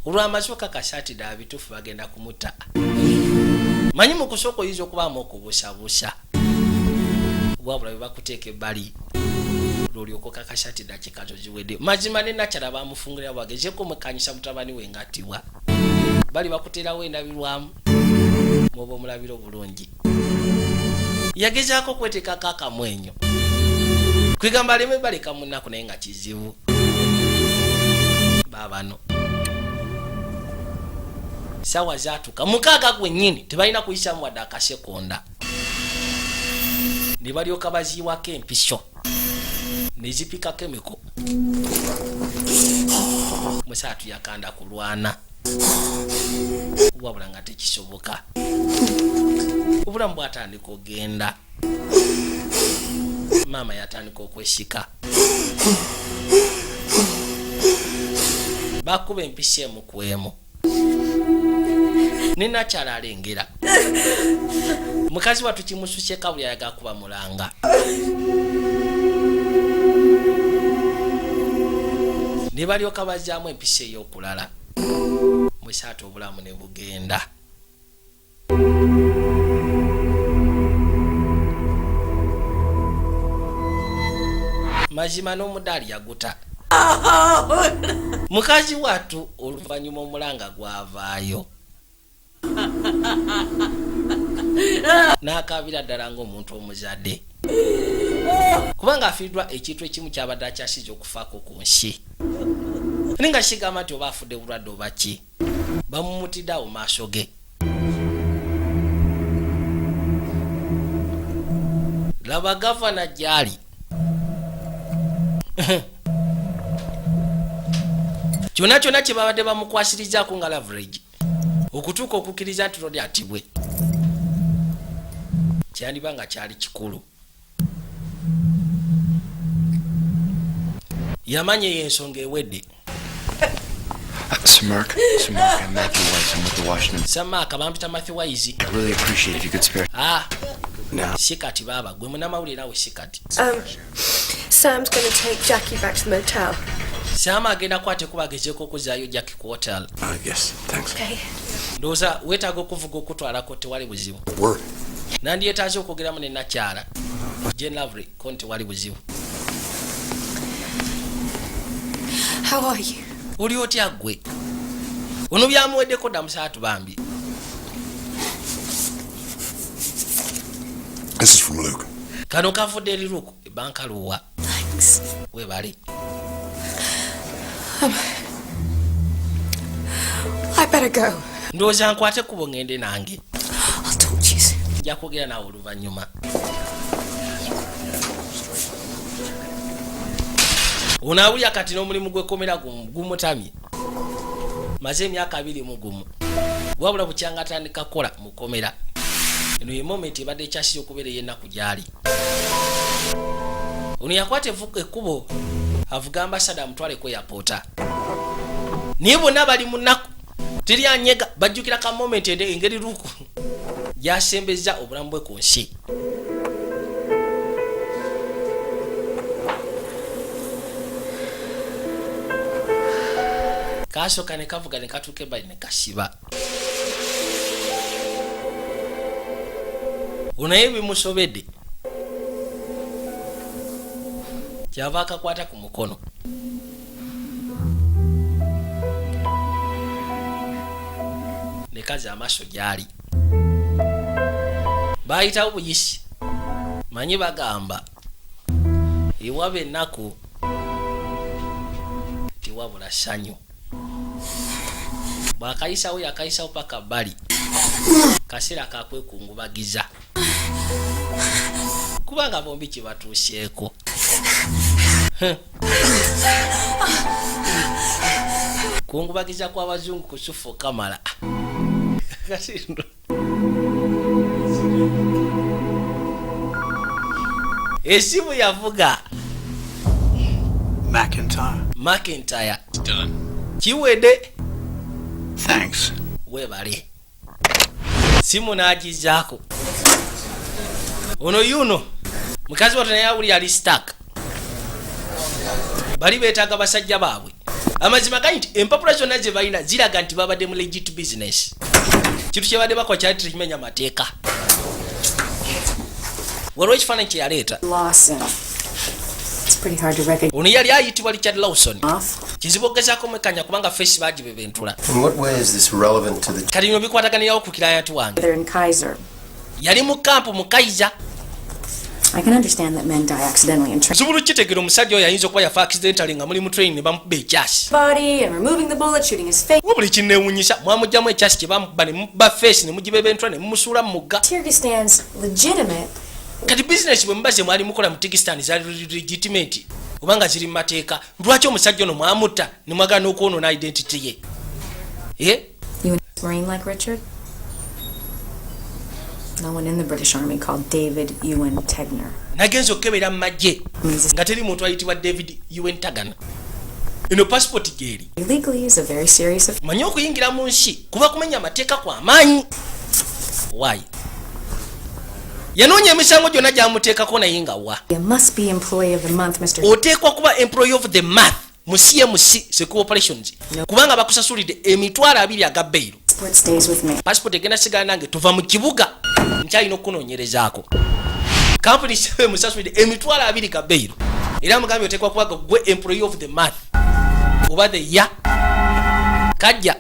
Olw'amaze okakasa nti ddala bituufu bagenda kumutta. Manyi mu kusooka oyinza okubaamu okubuusabuusa. Wabula bwe bakuteeka ebbali lw'olyoka okakasa nti ddakiika zo ziwedde. Mazima ne Nakyala baamufungulira bwagezeeko omwekkaanyisa mutabani we ng'attibwa. Bali bakuteerawo endabirwamu mwoba omulabira obulungi. Yagezaako okweteekako akamwenyo, kwegamba aleme baleka munaku, naye nga kizibu. Baabano sawa zatuuka 6 gwennyini, tebalina kuyisamu wadde akasekonda, ne balyoka baziiwako empiso ne zipikako emiko. Musaatu yakanda kulwana, wabula nga tekisoboka. Obulamu bwatandika ogenda, maama yatandika okwesika, bakuba empisa emu ku emu, nenakyala alengera mukazi wattu kimususyeka, buli ayagala kuba mulanga. Ne balyoka bazaamu empisa ey'okulala, musaatu obulamu ne bugenda. Mazima n'omudaali yaguta mukazi wattu. Oluvannyuma omulanga gwavaayo n'akaabira ddala ng'omuntu omuzadde, kubanga afiiriddwa ekintu ekimu kyabadde akyasiza okufaako ku nsi, naye nga kigamba nti oba afudde bulwadde oba ki, bamumutidde awo maaso ge. Laba gavana gyali kyonna kyonna kye babadde bamukwasirizaako nga leverage okutuuka okukkiriza nti Rodi atibwe, kyandiba nga kyali kikulu. Yamanya eyo ensonga ewedde. Sir Mark, Sir Mark, I'm Matthew Weiss. I'm with the Washington. Sir Mark, bampita Matthew Wise. I really appreciate if you could spare. Ah. Now. Si kati baaba, gwe munnamawulire naawe si kati. Sam's going to take Jackie back to the motel. Sam agenda kwate kuba agezeeko okuzzaayo Jackie ku hotel. Yes, thanks. Okay. Ndowooza weetaaga okuvuga okutwalako, tewali buzibu. Word. Nandyetaaze okwogeramu ne nakyala Jane Lavry ko, tewali buzibu. How are you? Oli otya ggwe? Ono byamuweddeko dda musaatu bambi. This is from Luke. Kano kavudde eri Luke ebankaluwa. Thanks. Webale. I better go. Ndowooza nkwate kubo ngende nange. I'll talk to you soon. Nja kwogera naawe oluvannyuma. Ono awulira kati n'omulimu gw'ekkomera gumutamye, maze emyaka 21, wabula bukyanga atandika kukola mu kkomera, eno ye moment ebadde ekyasiza okubeera ey'ennaku gy'ali. Ono yakwata ekkubo avuga ambasada amutwale ku airport, naye bonna bali mu nnaku, teri anyega, bajjukira ka moment engeri Luke gyasembeza obulamu bwe ku nsi. Kasooka ne kavuga ne katuuka ebbali ne kasiba. Ono naye bimusobedde, kyava akakwata ku mukono ne kaza amaaso gy'ali. Bayitawo buyisi, manyi bagamba ewaba ennaku tewabula ssanyu. Bw'akayisawo yakayisawo paka bbali, kaseera kakwekungubagiza kubanga bombi kye batuuseeko. Kungubagiza kw'abazungu kusufu kamala. Kati nno esimu yavuga. McIntyre. McIntyre. Done. Kiwedde. Thanks. Webale. Simu n'agizaako ono yuno mukazi wattu, naye awulira ali stuck. Bali beetaaga basajja baabwe. Amazima gali nti empapula zonna ze balina ziraga nti babadde mu legit business, kintu kyebadde bakola kyali tekimenya mateeka. Waliwo ekifaananyi kye yaleeta. Lawson. Pretty hard to recognize. Ono yali ayitibwa Richard Lawson. Off. Kizibu okugezaako omwekanya kubanga face bagibebentula. In what way is this relevant to the Kati bino bikwataganirawo ku client wange? They're in Kaiser. Yali mu kampu mu Kaiser. I can understand that men die accidentally in training. Nsobola okukitegeera omusajja oyo ayinza okuba yafa accidentally nga muli mu training ne bamukuba ekyasi. Body and removing the bullet, shooting his face. Wabula ekinneewuunyisa, mwamugyamu ekyasi kye bamukuba ne mukuba face ne mugibebentula ne mumusuula mu mugga. Kyrgyzstan's legitimate. Kati bizinesi bwe muba ze mwali mukola mu Kyrgyzstan zaali legitimate oba nga ziri mu mateeka, lwaki omusajja ono mwamutta ne mwagala n'okwonoona identity ye? Eh? You an Marine like Richard? No one in the British Army called David Ewan Tegner. Nagenza okukebera mu magye nga teri muntu ayitibwa David Ewan Tegner. Eno passport gyeri. Illegally is a very serious offense. Manyi okuyingira mu nsi kuba kumenya amateeka kwa maanyi. Waayi yanoonya emisango gyonna gyamuteekako naye nga wa. You must be employee of the month, Mr. Oteekwa kuba employee of the month mu CMC Secure Operations kubanga bakusasulidde 20,000 aga bail. Passport stays with me. Passport egenda sigala nange, tuva mu kibuga nkyalina okunoonyerezaako. Kampuni sebe musasulidde 20,000 ga bail era mugambye oteekwa kuba gwe employee of the month oba the year. Kajja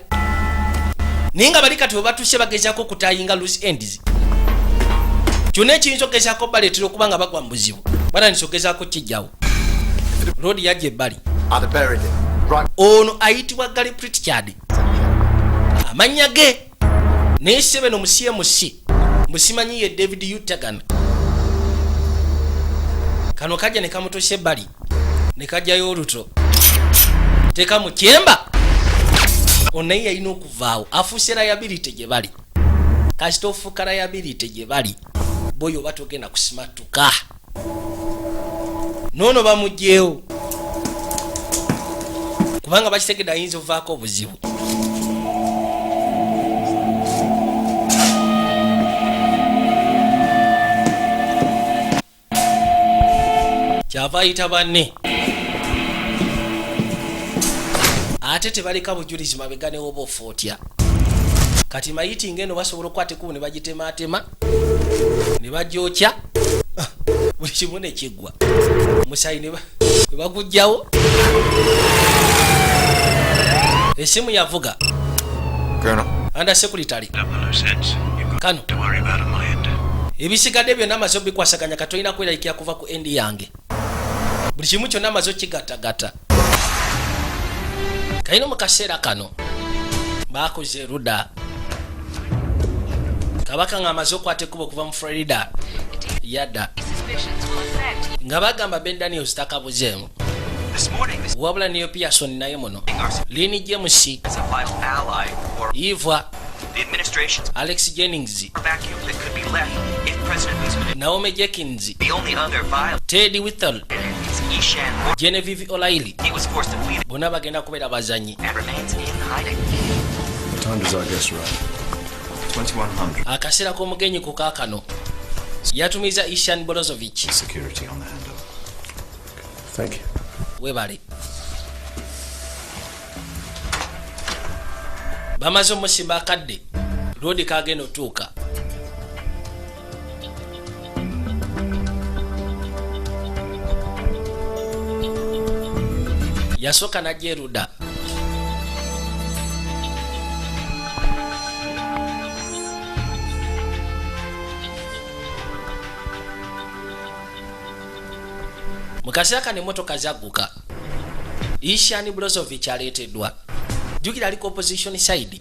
naye nga bali kati bwe batuuse bagezaako okutyinga loose ends kyonna ekiyinza okugezaako baleetera okuba nga bagwa mu buzibu, batandise okugezaako kijjawo. Loodi yajja ebbali. I'd have buried it. Right. Ono ayitibwa Gary Pritchard amannya ge, naye sebeno mu CMC musimanyi ye David Utagan. Kano kajja ne kamutuusa ebbali ne kajjayo oluto teka mu kyemba. Ono naye yalina okuvaawo, afuuse liability gye bali. Kasita ofuuka liability gye bali, boyo oba togenda kusimatuka. Noono bamugyewo kubanga bakitegedde ayinza ovaako obuzibu. Kyava ayita banne ate tebaleka bujulizi mabega newoba ofa otya. Kati mayitinga eno basobola okukwata ekkubo ne bagitematema ne bagyokya, buli kimu ne kiggwa, musayi ne bagugjawo. Esimu yavuga. Colonel. Under secretary. Kano ebisigadde byonna amaze obikwasaganya, katolina kweraliikira kuva ku end yange, buli kimu kyonna amaze okigattagatta. Kalina mu kaseera kano bakoze erudda kabaka ng'amaze okwata ekkubo okuva mu Florida yadda nga bagamba Ben Daniels takabuzeemu, wabula Neil Pearson naye muno, Lin James, Eva, Alex Jennings, Naomi Jenkins, Ted Whittle, Genevieve O'Reilly, bonna bagenda kubeera bazanyi. What time does our guest arrive? 2100. Akaseera k'omugenyi ku kaakano yatumiza Ishan Borozovich. Security on the handover. Thank you. Webale. Bamaze omusimba akadde loodi kagenda otuuka. Yasooka n'ajja erudda. Mu kaseera kano emmotoka zagguka. Ishan Brozovic aleeteddwa. Jjukira ali ku opposition side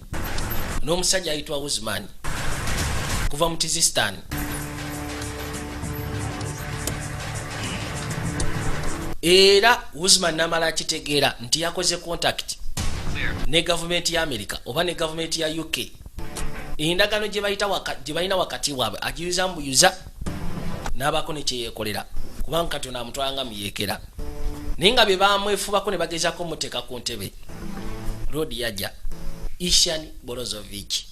n'omusajja ayitibwa Usman kuva mu Kyrgyzstan. Era Usman n'amala akitegeera nti yakoze contact ne gavumenti ya America oba ne gavumenti ya UK. Endagaano gye bayita gye balina wakati waabwe agiyuza mbuyuza n'abaako ne kye yeekolera, kubanga kati ono amutwala nga muyeekera, naye nga bye bamwefubako ne bagezaako omuteeka ku ntebe. Loodi yajja. Ishan Borozovich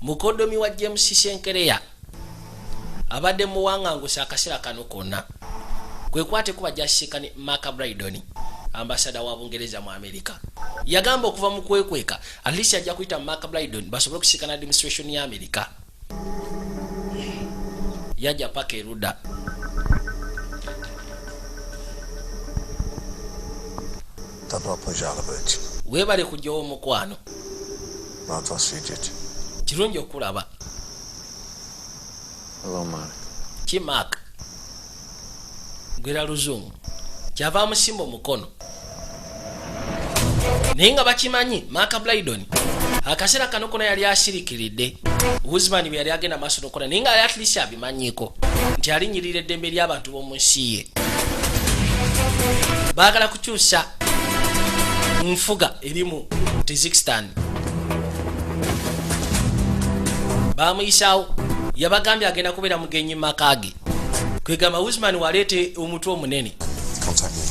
mukodomi wa James Senkereya abadde muwangangusa akaseera kano konna, kwe kwate kuba gyasiika ne Mark Brydon, ambasada wa Bungereza mu America. Yagamba okuva mu kwekweka at least ajja kuyita Mark Brydon basobole okusiikana administration ya America. Yajja paka erudda. Dobro пожаловать. Weebale kujjawo omukwano. Рад вас видеть. Kirungi okulaba. Hello, Mark. Ki Mark? Gwera luzungu. Kyava amusimba omukono. Naye nga bakimanyi Mark Brydon akaseera kano kona yali asirikiridde Guzman bwe yali agenda maaso n'okukola, naye nga at least abimanyiiko nti alinnyirira eddembe ly'abantu b'omu nsi ye. Baagala kukyusa nfuga eri mu Tajikistan. Baamuyisaawo, yabagambye agenda kubeera mugenyi mu maka ge. Kwegamba Guzman waleete omutwe omunene.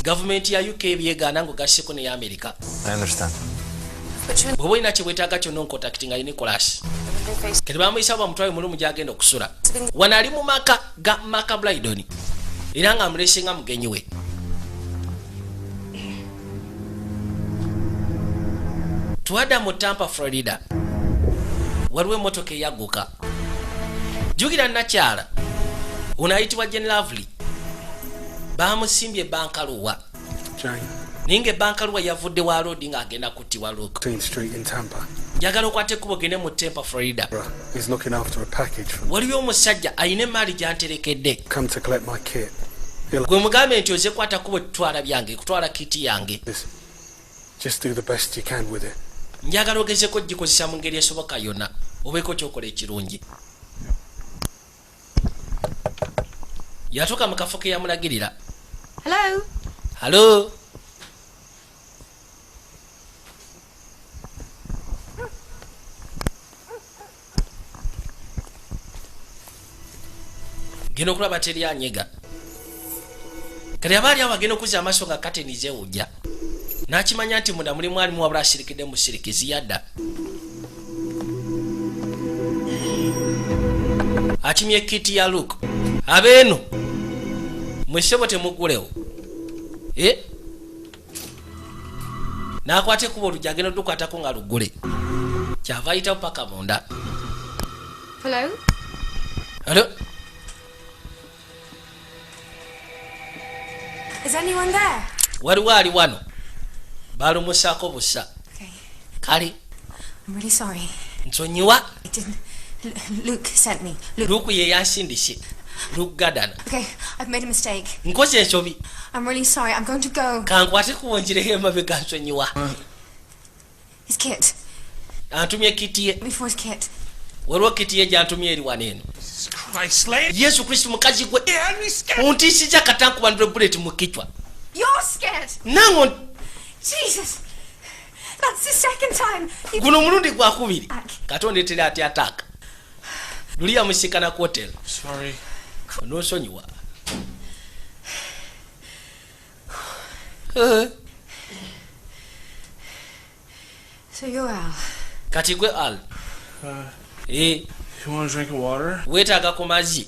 Gavumenti ya UK byegaana ng'ogasseko ne Amerika. I understand. Bw'oba olina kye weetaaga kyonna onkontaktinga Nicholas. Kati bamuyisa bamutwale mu lumu gy'agenda okusula. Wano ali mu maka ga Mark Brydon era ng'amulese nga mugenyi we. Twadda mu Tampa, Florida. Waliwo emmotoka eyagguka. Jjukira nnakyala ono ayitibwa Jane Lovely. Bamusimbye ebbankaluwa. Jane. Naye ng'ebbankaluwa yavudde wa loodi ng'agenda kuttibwa Luke. 15th Street in Tampa. Njagala okwate ekkubo ogende mu Tampa, Florida. He's looking after a package from Waliwo omusajja alina emaali gy'anterekedde. Come to collect my kit. Gwe mugambe nti oze kwata kkubo kutwala byange, kutwala kiti yange. Just do the best you can with it. Njagala ogezeko gikozesa mu ngeri esoboka yonna, obeeko ky'okola ekirungi. Yatuuka mu kafo ke yamulagirira. Hello. Hello. Genda okulaba teri anyega. Kati abaali awo agenda okuzza amaaso nga kateni zeewujja. N'akimanya nti munda mulimu alimu wabula asirikidde musirikizi yadda. Akimye kiti ya Luke. Abeeno mwesebo temuggulewo. N'akwata ekkubo oluggi agenda oddukwatako nga luggule. Kyava ayitawo paka munda. Hello? Hello? Is anyone there? Waliwo ali wano. Balumusaako busa. Kale. I'm really sorry. Nsonyiwa. I didn't. Luke sent me. Luke ye yansindise. Luke Gardner. Okay, I've made a mistake. Nkoze ensobi. I'm really sorry. I'm going to go. Kankwate ekkubo ngireho emabega nsonyiwa. His kit. Antumye kiti ye. Before his kit. Waliwo kiti ye gy'antumye eri wano eno. Yesu Kristo mukazi gwe. Ontiisizza katankuba bullet mu kichwa. You're scared. Nange. Jesus. That's the second time. Guno omulundi gwakubiri. Katonda etera ati ataaka. Luli yamusikana ku hotel. Sorry. Onoosonyiwa. So you're Al. Kati gwe Al. You want a drink of water? Weetaaga ku mazzi.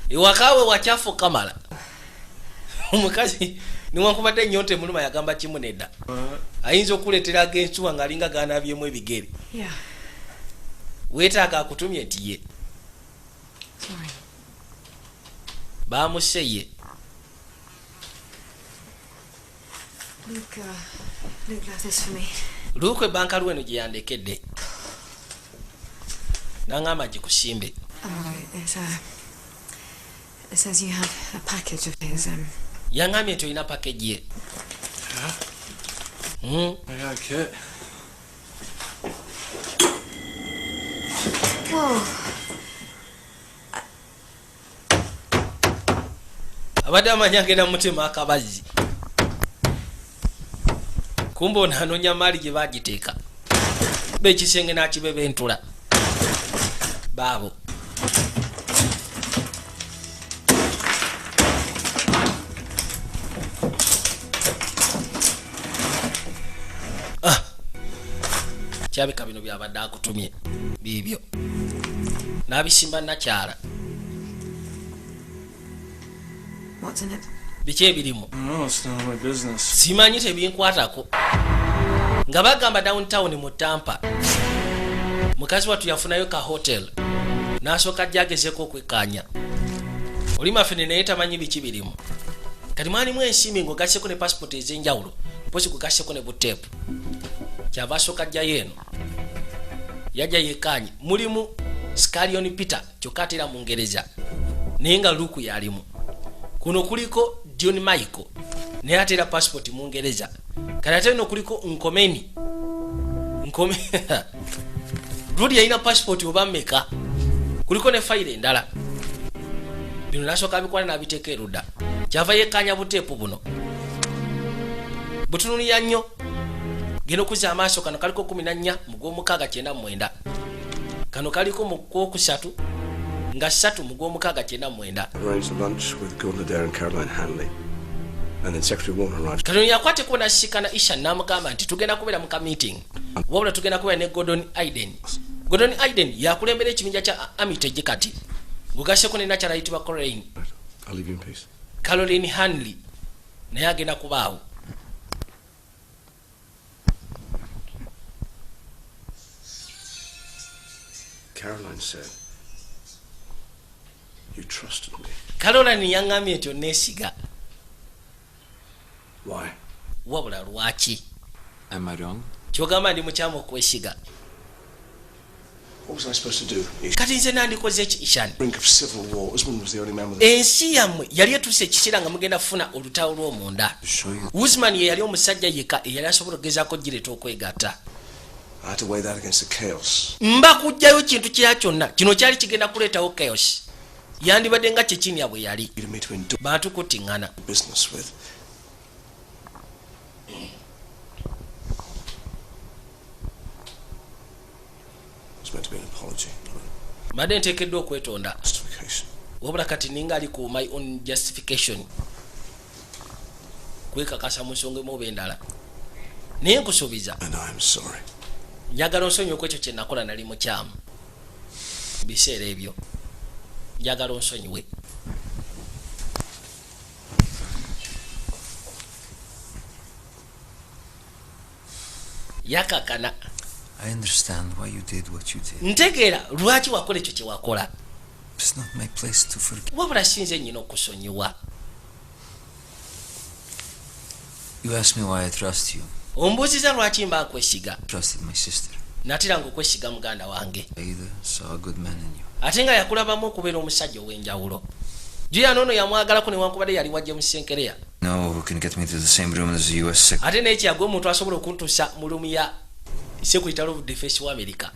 Ewaka we wakyafu kamala. Omukazi newankubadde ennyonta emuluma yagamba kimu nedda. Ayinza okuleetera ag'ensuwa ng'alinga gaanaabyemu ebigere. Yeah. Weetaaga akutumye nti ye. Sorry. Baamuse ye. Luke, Luke left this for me. Luke ebbankaluwa eno gye yandekedde. N'angamba gikusimbe. It says you have a package of his. Yangambye nti olina package ye. Yeah. I got a kit. Whoa. Abadde amanyi agenda mutema akabazzi. Kumbe ono anoonya maali gye baagiteeka. Be ekisenge n'akibebentula. Baabo. Kyabika bino byabadde akutumye biibyo. N'abisimba nnakyala. What's in it? Biki ebirimu? No, it's none of my business. Simanyi tebinkwatako. Nga bagamba downtown mu Tampa. Mukazi wattu yafunayo ka hotel. N'asooka ajja agezeeko okwekkaanya. Oli mafene naye tamanyi biki birimu. Kati mwalimu ensimbi ng'ogasseko ne passport ez'enjawulo, mpozi gugasseko ne buteepu. Kyava asooka ajjayo eno, yajja yekkaanye mulimu Scalion Peter, kyokka ate era Mungereza, naye nga Luku yalimu. Kuno kuliko John Michael, naye ate era passport Mungereza. Kati ate eno kuliko Nkomeni. Nkome Ludi yalina passport oba mmeka, kuliko ne fayiro endala. Bino nasooka abikwala n'abiteeka erudda. Kyava yekkaanya buteepu buno, butunulira nnyo. Genda okuzza amaaso, kano kaliko 14 mu gw'omukaaga 99, kano kaliko mu gwokusatu nga 3 mu gw'omukaaga 99. Arranged a lunch with Gordon Adair and Caroline Hanley. And then Secretary Warner arrived. Kano yakwata ekkubo n'asisikana Isha n'amugamba nti tugenda kubeera mu ka meeting, wabula tugenda kubeera ne Gordon Aiden. Gordon Aiden yakulembera ekibinja kya Armitage kati ngugasseko ne nakyala ayitibwa Caroline. I'll leave you in peace. Caroline Hanley naye agenda kubaawo. Caroline said, you trusted me. Caroline yaŋŋambye nti onneesiga. Why? Wabula lwaki? Am I wrong? Kyogamba ndi mukyamu okwesiga? What was I supposed to do? Kati nze nandikoze ki, Ishani? Brink of civil war. Usman was the only man with Ensi yammwe yali etuuse ekiseera nga mugenda kufuna olutalo lw'omunda. Show you. Usman ye yali omusajja yekka eyali asobola okugezaako gireeta okwegatta. I had to weigh that against the chaos. Mba kuggyayo kintu kira kyonna, kino kyali kigenda kuleetawo chaos. Yandibadde nga Chechnya bwe yali. Needed me to endure Bantu kuttiŋŋana. business with. It was meant to be an apology, not a Mbadde nteekeddwa okwetonda, justification. wabula kati ninga ali ku my own justification, kwekakasa mu nsonga emu oba endala, naye nkusuubiza. And I'm sorry. Njagala onsonyiwe ku ekyo kye nakola, nali mukyamu mu biseera ebyo. Njagala onsonyiwe. Yakakana. I understand why you did what you did. Ntegeera lwaki wakola ekyo kye wakola. It's not my place to forgive. Wabula sinze nnyina okusonyiwa. You asked me why I trust you. Ombuuziza lwaki mba nkwesiga. Trusted my sister. Nateranga okwesiga muganda wange. Aida saw a good man in you. Ate nga yakulabamu okubeera omusajja ow'enjawulo. Julian ono yamwagalako newankubadde yali wa James Senkereya. No, who can get me to the same room as the US secretary. Ate naye kyagwe omuntu asobola okuntuusa mu room ya Secretary of Defense wa America.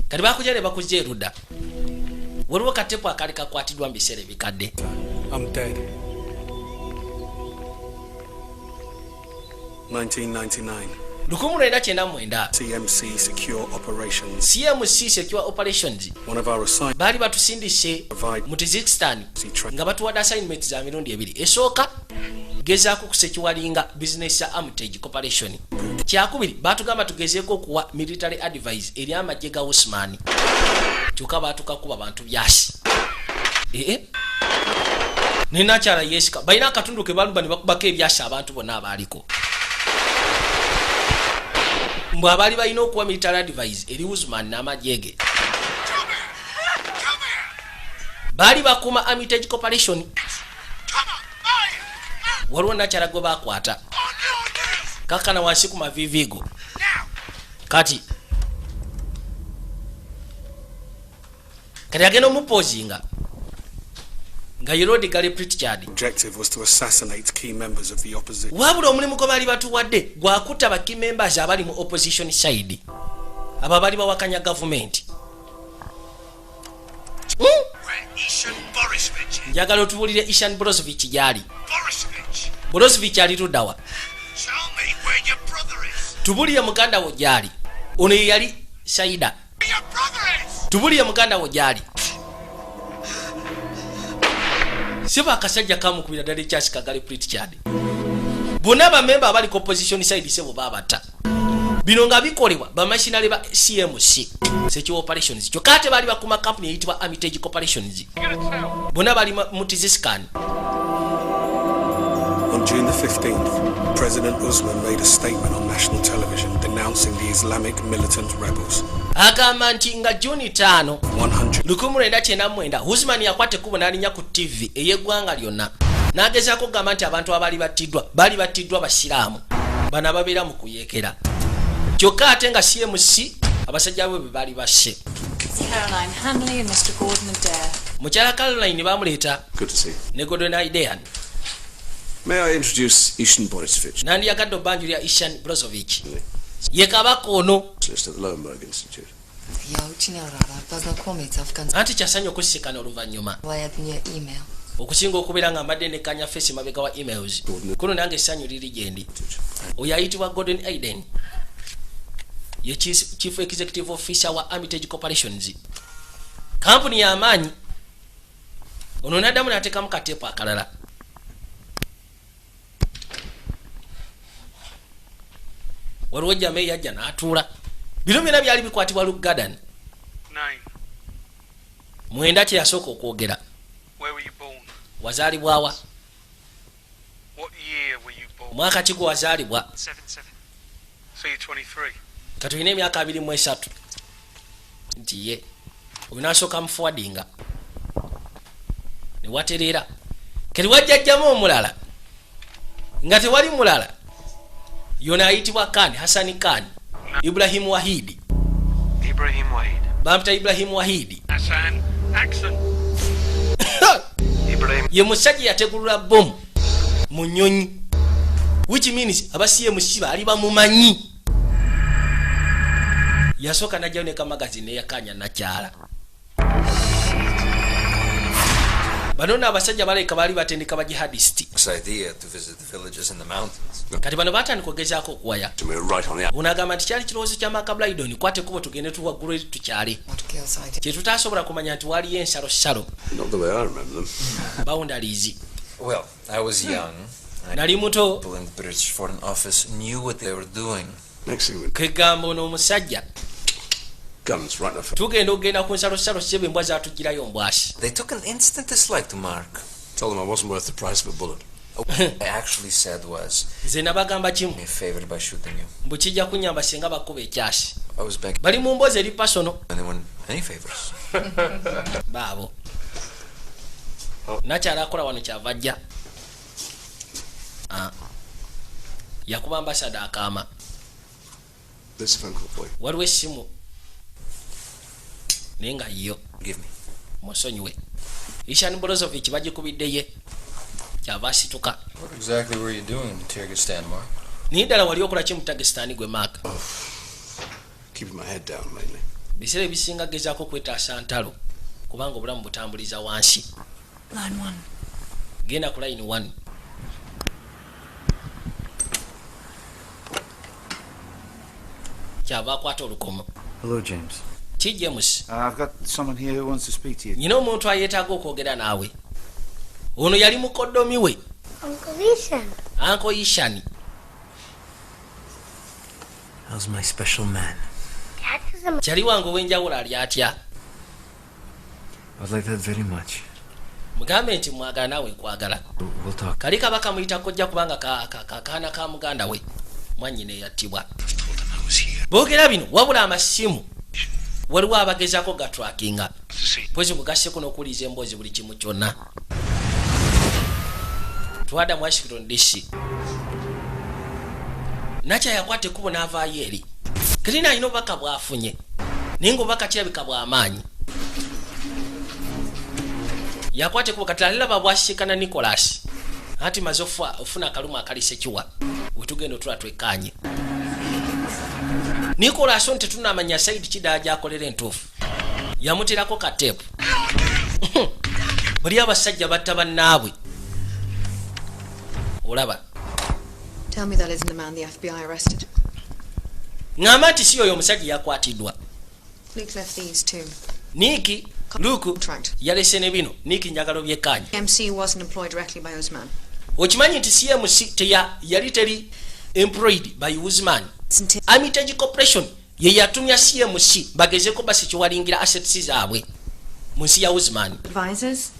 Kati bakujja ne bakujja erudda, waliwo katepu akaali kakwatiddwa mu biseera ebikadde. I'm dead. 1999. 1999. CMC Secure Operations. CMC Secure Operations. One of our assigned Baali batusindise mu Tajikistan nga batuwadde assignment za mirundi ebiri. Esooka, gezaako kusecuringa business ya Armitage Corporation. Kyakubiri, batugamba tugezeeko okuwa military advice eri amagye ga Usman. Kyokka baatukakuba bantu byasi. Ee, nenakyala yesika balina akatundu ke baluba ne bakubako ebyasi abantu bonna abaaliko, mbwe abaali balina okuwa military advice eri Usman n'amagye ge. Baali bakuuma Armitage Corporation. Waliwo nakyala gwe bakwata, kakkana wansi ku maviiviigo. Kati agenda omupozinga nga ye Lord Gary Pritchard. Objective was to assassinate key members of the opposition. Wabula omulimu gwe baali batuwadde gwakutta ba key members abali mu opposition side, abo abaali bawakanya gavumenti. Ishan Borisovich. Njagala otubuulire Ishan Borosovich gy'ali. Borisovich. Borosovich ali luddawa? Tell me where your brother is. Tubulire muganda wo gy'ali. Ono ye yali Saida. Your brother is. Tubulire muganda wo gy'ali. Siba akasajja kamukubira ddala ekyasi ka Gary Pritchard. Bonna bamemba abali ku opposition side sebo baabata. Bino nga bikolebwa bamashinale ba CMC Secure Operations, kyokka ate baali bakuma kampuni eyitibwa Armitage Corporations. Bonna bali mu Tajikistan. On June the 15th, President Usman made a statement on national television denouncing the Islamic militant rebels. Agamba nti nga Juni 5 100 1999, Usman yakwata ekkubo n'alinnya ku TV ey'eggwanga lyonna. N'agezaako okugamba nti abantu abaali battiddwa baali battiddwa basiraamu bano ababeera mu kuyeekera, kyokka ate nga CMC abasajja bwe be baali basse. Caroline Hanley and Mr. Gordon Adair. Mukyala Caroline bamuleeta Good to see you. ne Gordon Adair. May I introduce Ishan Borisovich, Nandiyagadde obbanjulya Ishan Brozovich, ye kabaka ono. specialist at the Lowenberg Institute. Я очень рада познакомиться в конце Anti kyasanyu okusisikana oluvannyuma мне email. okusinga okubeera nga mbadde nekanya face mabega wa emails. Kuno nange essanyu liri gyendi. Oyo ayitibwa Gordon Aiden, ye chief executive officer wa Armitage Corporations, kampuni y'amaanyi. Ono naddamu n'ateekamu kateepu akalala. Waliwo jama eyajja n'atuula. Bino byonna byali bikwatibwa Luke Garden. Name. 9 kye yasooka okwogera. Where were you born? Wazaalibwawa? What year were you born? Mwaka ki gwe wazaalibwa? 77. So you're 23. Kati olina emyaka 23. Nti ye oyo nasooka mufuwadinga ne watereera. Kati wajjajjamu omulala nga tewali mulala, yona ayitibwa Kani Hasani Kani Ibrahimu Wahidi. Ibrahim Wahid. Bampita Ibrahimu Wahidi. Hassan Axon. Ibrahim. Ye musajja yategulula bomu mu nnyonyi, which means aba CMC baali bamumanyi. Yasooka najjayo ne kamagazini neyakanya nakyala. Bano nno abasajja baleka baali batendeka ba jihadist. This idea to visit the villages in the mountains. Kati bano batandika okugezaako okuwaya. To me, right on the Ono agamba nti kyali kirowoozo kya Maka Brydon, kwata ekkubo tugende tuwaggulu eri tukyale. Kye tutaasobola kumanya nti waliyo ensalosalo. Not the way I remember them. Boundaries. Well, I was young. Nali muto. People in the British Foreign Office knew what they were doing. Next thing we Kegamba ono omusajja guns right off. tugenda okugenda ku nsalosalo sebe embwa zatugirayo mbwasi. They took an instant dislike to Mark. Told them I wasn't worth the price of a bullet. What I actually said was, Nze nabagamba kimu, me a favor by shooting you. mbu kijja kunyamba singa bakuba ekyasi. I was begging Bali mu mboozi eri pasono. anyone any favors. Baabo nakyala akola wano kyava ajja. Ah. Yakuba ambasada akaama. There's a phone call for you. Waliwo essimu naye nga yo. Give me. Musonyiwe, Ishan Brozovich bagikubidde ye kyava asituka. What exactly were you doing in Kyrgyzstan, Mark? Naye ddala wali okola ki mu Tagistan gwe Mark? Keeping my head down mainly. Biseera ebisinga gezaako kwetaasa ntalo kubanga obulamu butambuliza wansi. Line one. Genda ku line 1. Kyava akwata olukomo. Hello, James. Ki James? I've got someone here who wants to speak to you. Nyina omuntu ayeetaaga okwogera naawe. Ono yali mukoddomi we. Uncle Ethan. Anko Ishani. How's my special man? Dad doesn't Kyali wange ow'enjawulo ali atya? I would like that very much. Mugambe nti mwagala naawe nkwagala. We'll talk. Kali kabaka muyita kojja kubanga kaana ka muganda we mwannyina eyattibwa. Boogera bino wabula amasimu waliwo abagezaako gatrackinga pozi mugasseko n'okuwuliza emboozi buli kimu kyonna. Twada mu Washington DC. Nakya yakwata ekkubo n'avaayo eri. Kirina alina obubaka bw'afunye naye ng'obubaka kirabika bw'amaanyi. Yakwata ekkubo kati aliraba bw'asisikana Nicholas anti maze ofuna akalumu akalisa ekiwa wetugenda otula twekkaanye. Nicholas ono tetunnamanya sayidi kiddala gy'akolera entuufu. Yamuteerako kateepu. Bali abasajja batta bannaabwe. Olaba. Tell me that isn't the man the FBI arrested. Ŋŋamba nti si oyo omusajja yakwatiddwa. Luke left these too. Nick Luke yalese ne bino. Nick njagala obyekkaanye. MC wasn't employed directly by Usman. Okimanyi nti CMC teya yali teri employed by Usman. Armitage Corporation ye yatumya CMC bagezeko basi kiwalingira assets zaabwe mu nsi ya Usman. Advisors?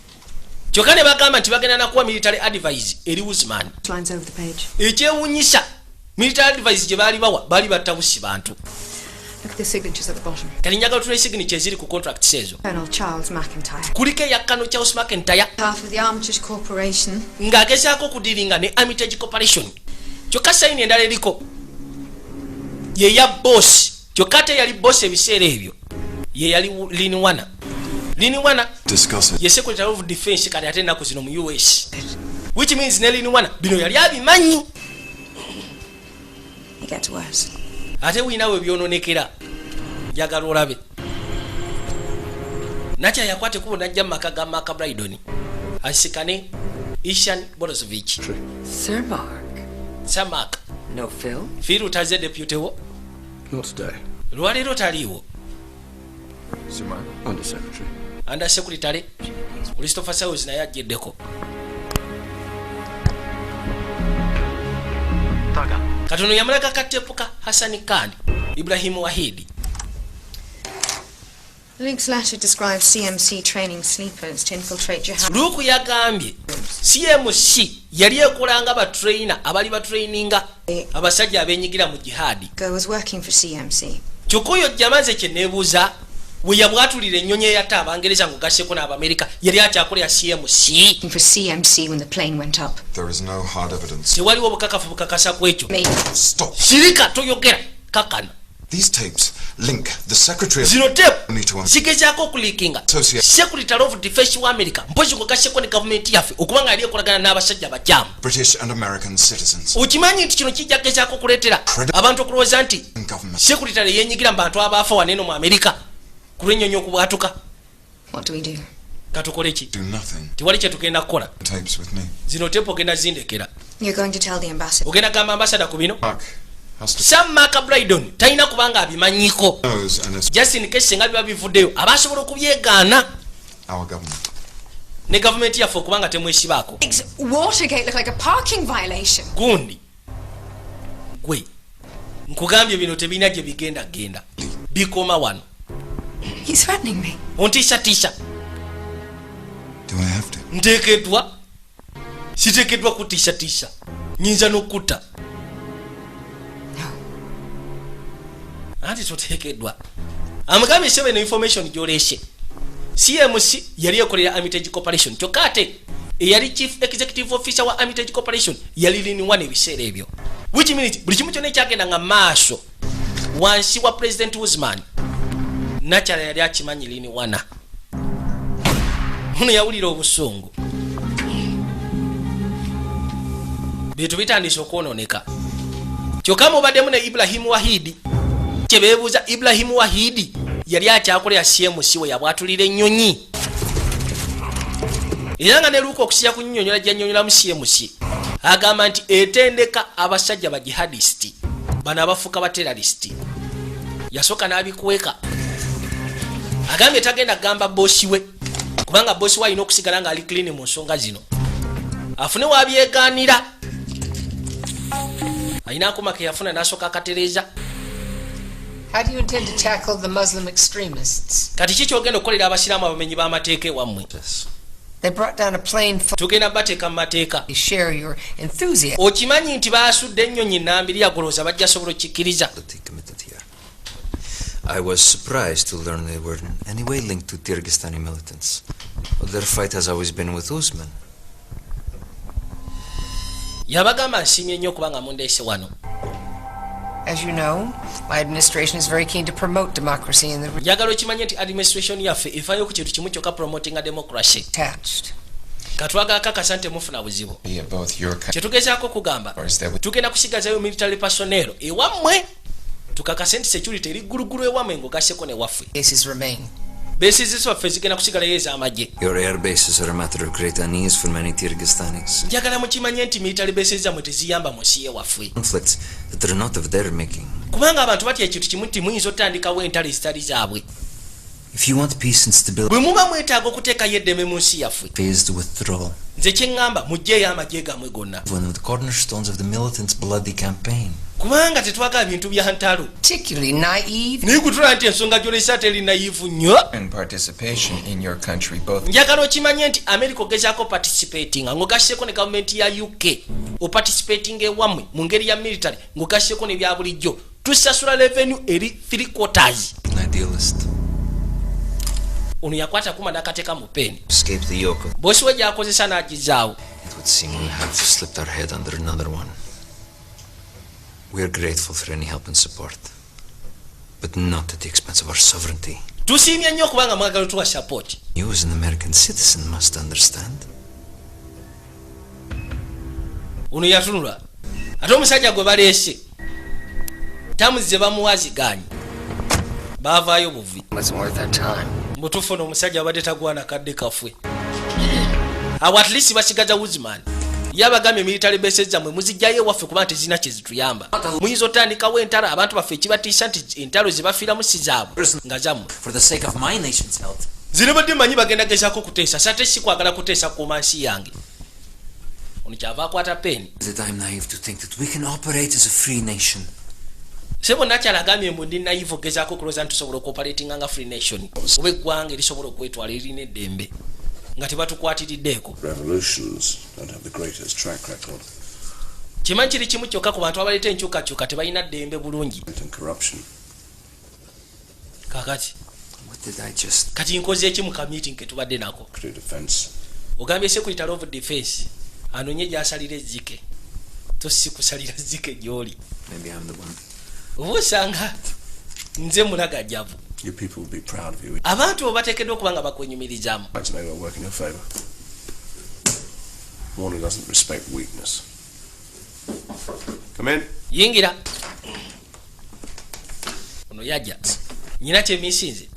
Kyokka ne bagamba nti bagenda nakuwa military advice eri Usman. Lines over the page. Ekyewuunyisa military advice gye baali bawa baali batta busi bantu. Look at the signatures at the bottom. Kati njagala tula signature eziri ku contracts ezo. Colonel Charles McIntyre. Kuliko eya Colonel Charles McIntyre. Half of the Armitage Corporation. Ng'agezaako okudealinga ne Armitage Corporation. Kyokka sayini endala eriko ye ya boss, kyokka ate yali boss ebiseera ebyo ye yali Lin Warner. Lin Warner Discuss it. ye Secretary of Defense kati ate ennaku zino mu US, which means ne Lin Warner bino yali abimanyi. It gets worse. Ate winawe byononekera, njagala olabe nakya yakwata ekubo najja mu maka ga Mark Brydon asikane Ishan Borosovich. Sir Mark. Sir Mark. No Phil? Phil taze, deputy wo? Not today. Lwaleero taliiwo. Sir Mark. Under Secretary. Under Secretary Christopher Sayles naye ajjeddeko. Katono yamulaga katepu ka Hasani Khan Ibrahimu Wahidi. Luke's letter describes CMC training sleepers to infiltrate jihad. Luke yagambye CMC yali ekolanga batrainer abali batraininga abasajja abenyigira mu jihadi. Go was working for CMC. Kyokka oyo jamaze kye neebuuza, we yabwatulira ennyonyi eyatta Abangereza ng'ogasseko n'Abamerika, yali akyakolera CMC? For CMC when the plane went up. There is no hard evidence. Tewaliwo obukakafu bukakasa ku ekyo. Me. Stop. Sirika, toyogera kakana. These tapes link the Secretary of Zino tape only to zigezaako okulinkinga Associate Secretary of Defense wa America, mpozi ng'ogasseko ne gavumenti yaffe okubanga yali ekolagana n'abasajja abakyamu British and American citizens. Okimanyi nti kino kijja gezaako okuleetera abantu okulowooza nti Government. secretary yenyigira mu bantu abaafa waneeno mu Amerika ku lw'ennyonyi okubwatuka? What do we do? Katukole ki? Do nothing. Tewali kyetugenda kukola. Tapes with me. Zino tape ogenda zindekera. You're going to tell the ambassador. Ogenda gamba ambassador ku bino? Mark has to Sir Mark Brydon talina kubanga abimanyiko. knows and it's Just in case singa biba bivuddeyo, abasobola okubyegaana our government. ne gavumenti yaffe okubanga temwesibaako. Makes Watergate look like a parking violation. Gundi gwe nkugambye bino tebirina gye bigenda genda, bikoma wano. He's threatening me. Ontiisatiisa. Do I have to? Nteekeddwa siteekeddwa kutiisatiisa? Nyinza n'okutta anti toteekeddwa. Amugambye sebe ne information gyolese, CMC yali ekolera Armitage Corporation, kyokka ate eyali chief executive officer wa Armitage Corporation yali Lin Warner ebiseera ebyo, which means buli kimu kyonna ekyagenda nga maaso wansi wa President Usman nakyala yali akimanyi Lin Warner. Ono yawulira obusungu, bintu bitandise okwononeka. Kyokka mubaddemu ne Ibrahimu Wahidi. Kyebeebuuza, Ibrahimu Wahidi yali akyakolera CMC we yabwatulira ennyonyi? Era nga ne Luuka okusiya ku nnyonyola gyannyonyolamu CMC, agamba nti etendeka abasajja ba jihadist bano abafuuka ba terrorist. Yasooka n'abikweka, agambye tagenda kugamba boss we kubanga boss we alina okusigala ng'ali clean mu nsonga zino, afune wabyegaanira. Alina akuma ke yafuna n'asooka akatereeza. How do you intend to tackle the Muslim extremists? Kati ki kyogenda okukolera abasiraamu abamenyi b'amateeka ewammwe? They brought down a plane full. Tugenda bateeka mu mateeka. Share your enthusiasm. Okimanyi nti baasudde ennyonyi nambiri yagolooza bajja sobola okikkiriza. I was surprised to learn they were in any way linked to Tyrgistani militants. But their fight has always been with Usman. Yabagamba nsiimye nnyo okubanga mundeese wano. As you know, my administration is very keen to promote democracy in the region. Njagala okimanye nti administration yaffe efaayo ku kintu kimu kyokka, promotinga democracy. Attached. Katwagala kakasa nti temufuna buzibu. Be both your Kyetugezaako okugamba, tugenda kusigazayo military personnel ewammwe tukakase nti security eri gulugulu ewammwe ng'ogasseko newaffe. Bases remain. Bases zaffe zigenda kusigalayo ez'amagye. Your air bases are a matter of great unease for many Tyrgistanis. Njagala mukimanye nti military bases zammwe teziyamba mu nsi yewaffe. Conflicts that are not of their making. Kubanga abantu batya ekintu kimu nti muyinza otandikawo entalo ezitali zaabwe. If you want peace and stability, Bwe muba mwetaaga okuteekayo eddembe mu nsi yaffe, phased withdrawal. nze kyeŋŋamba muggyeeyo amagye gammwe gonna. One of the cornerstones of the militants' bloody campaign. Kubanga tetwagala bintu bya ntalo. Particularly naive. Naye kutula nti ensonga gyolesa teri naive nnyo. And participation in your country, both Njagala okimanye nti America ogezaako participating ng'ogasseko ne gavumenti ya UK, oparticipating ewammwe mu ngeri ya military ng'ogasseko ne bya bulijjo. Tusasula revenue eri 3 quarters. An idealist. Ono yakwata kuma n'akateeka mu peeni. Escape the yoke of. Bosi we gyakozesa n'agizaawo. It would seem we have slipped our head under another one. We are grateful for any help and support, but not at the expense of our sovereignty. Tusiimye nnyo okubanga mwagala otuwa support. You, as an American citizen, must understand. Ono yatunula, ate omusajja gwe baleese terms ze bamuwa zigaanyi, baavaayo buvi. Wasn't worth our time. Mutuufu, ono omusajja abadde tagwana kadde kafwe. Awo at least basigaza Usman. Yabagambye, military base zammwe muzijjayo ewaffe kuba tezirina kyezituyamba, muyinza otandikawo entalo. Abantu baffe ekibatiisa nti entalo zebafiiramu si zaabwe nga zammwe. For the sake of my nation's health. Ziribadde manyi bagenda gezaako kuteesa, sate si kwagala kuteesa kuuma nsi yange. Ono kyava akwata peeni. Is it I'm naive to think that we can operate as a free nation? Sebo nakyala agambye mbu ndi naive ogezaako okulowooza nti tusobola okuoperatinga nga free nation oba eggwanga erisobola okwetwala erina eddembe nga tebatukwatiriddeeko. Revolutions don't have the greatest track record. Kimanyi kiri kimu kyokka, ku bantu abaleeta enkyukakyuka tebalina ddembe bulungi. And corruption. Kakati What did I just? kati nkoze eki mu kameeting ketubadde nako? To defense. Ogambye secretary of defense anonye gyasalira ezzike, tosi kusalira zzike gyoli. Maybe I'm the one. Oba osanga nze mulagajavu. You people will be proud of you. Abantu bo bateekeddwa okuba nga bakwenyumirizaamu. It may well work in your favor. Warner doesn't respect weakness. Come in. Yingira. Ono yajja nyina kyemisinze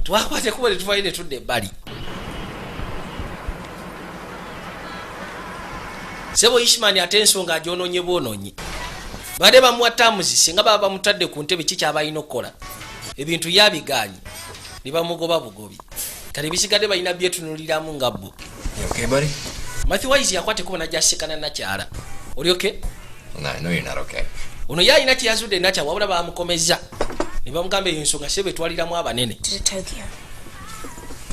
twakwate kuba tetuvayo netudda ebbali. Sebo Ishimani, ate ensonga agyonoonye bwonoonyi. Badde bamuwa terms, singa baba bamutadde ku ntebe kikyaba alina okukola ebintu yabigaanyi ne bamugoba bugobi. Kale bisigadde balina byetunuliramu nga bo. You okay, buddy? Matthew Wise yakwata ekubo najja asekana nakyala. Oli okay? Well, now I know you're not okay. Ono ye alina kyeyazudde nakya, wabula bamukomezza ne bamugamba eyo ensonga sebe etwaliramu abanene. To Tokyo.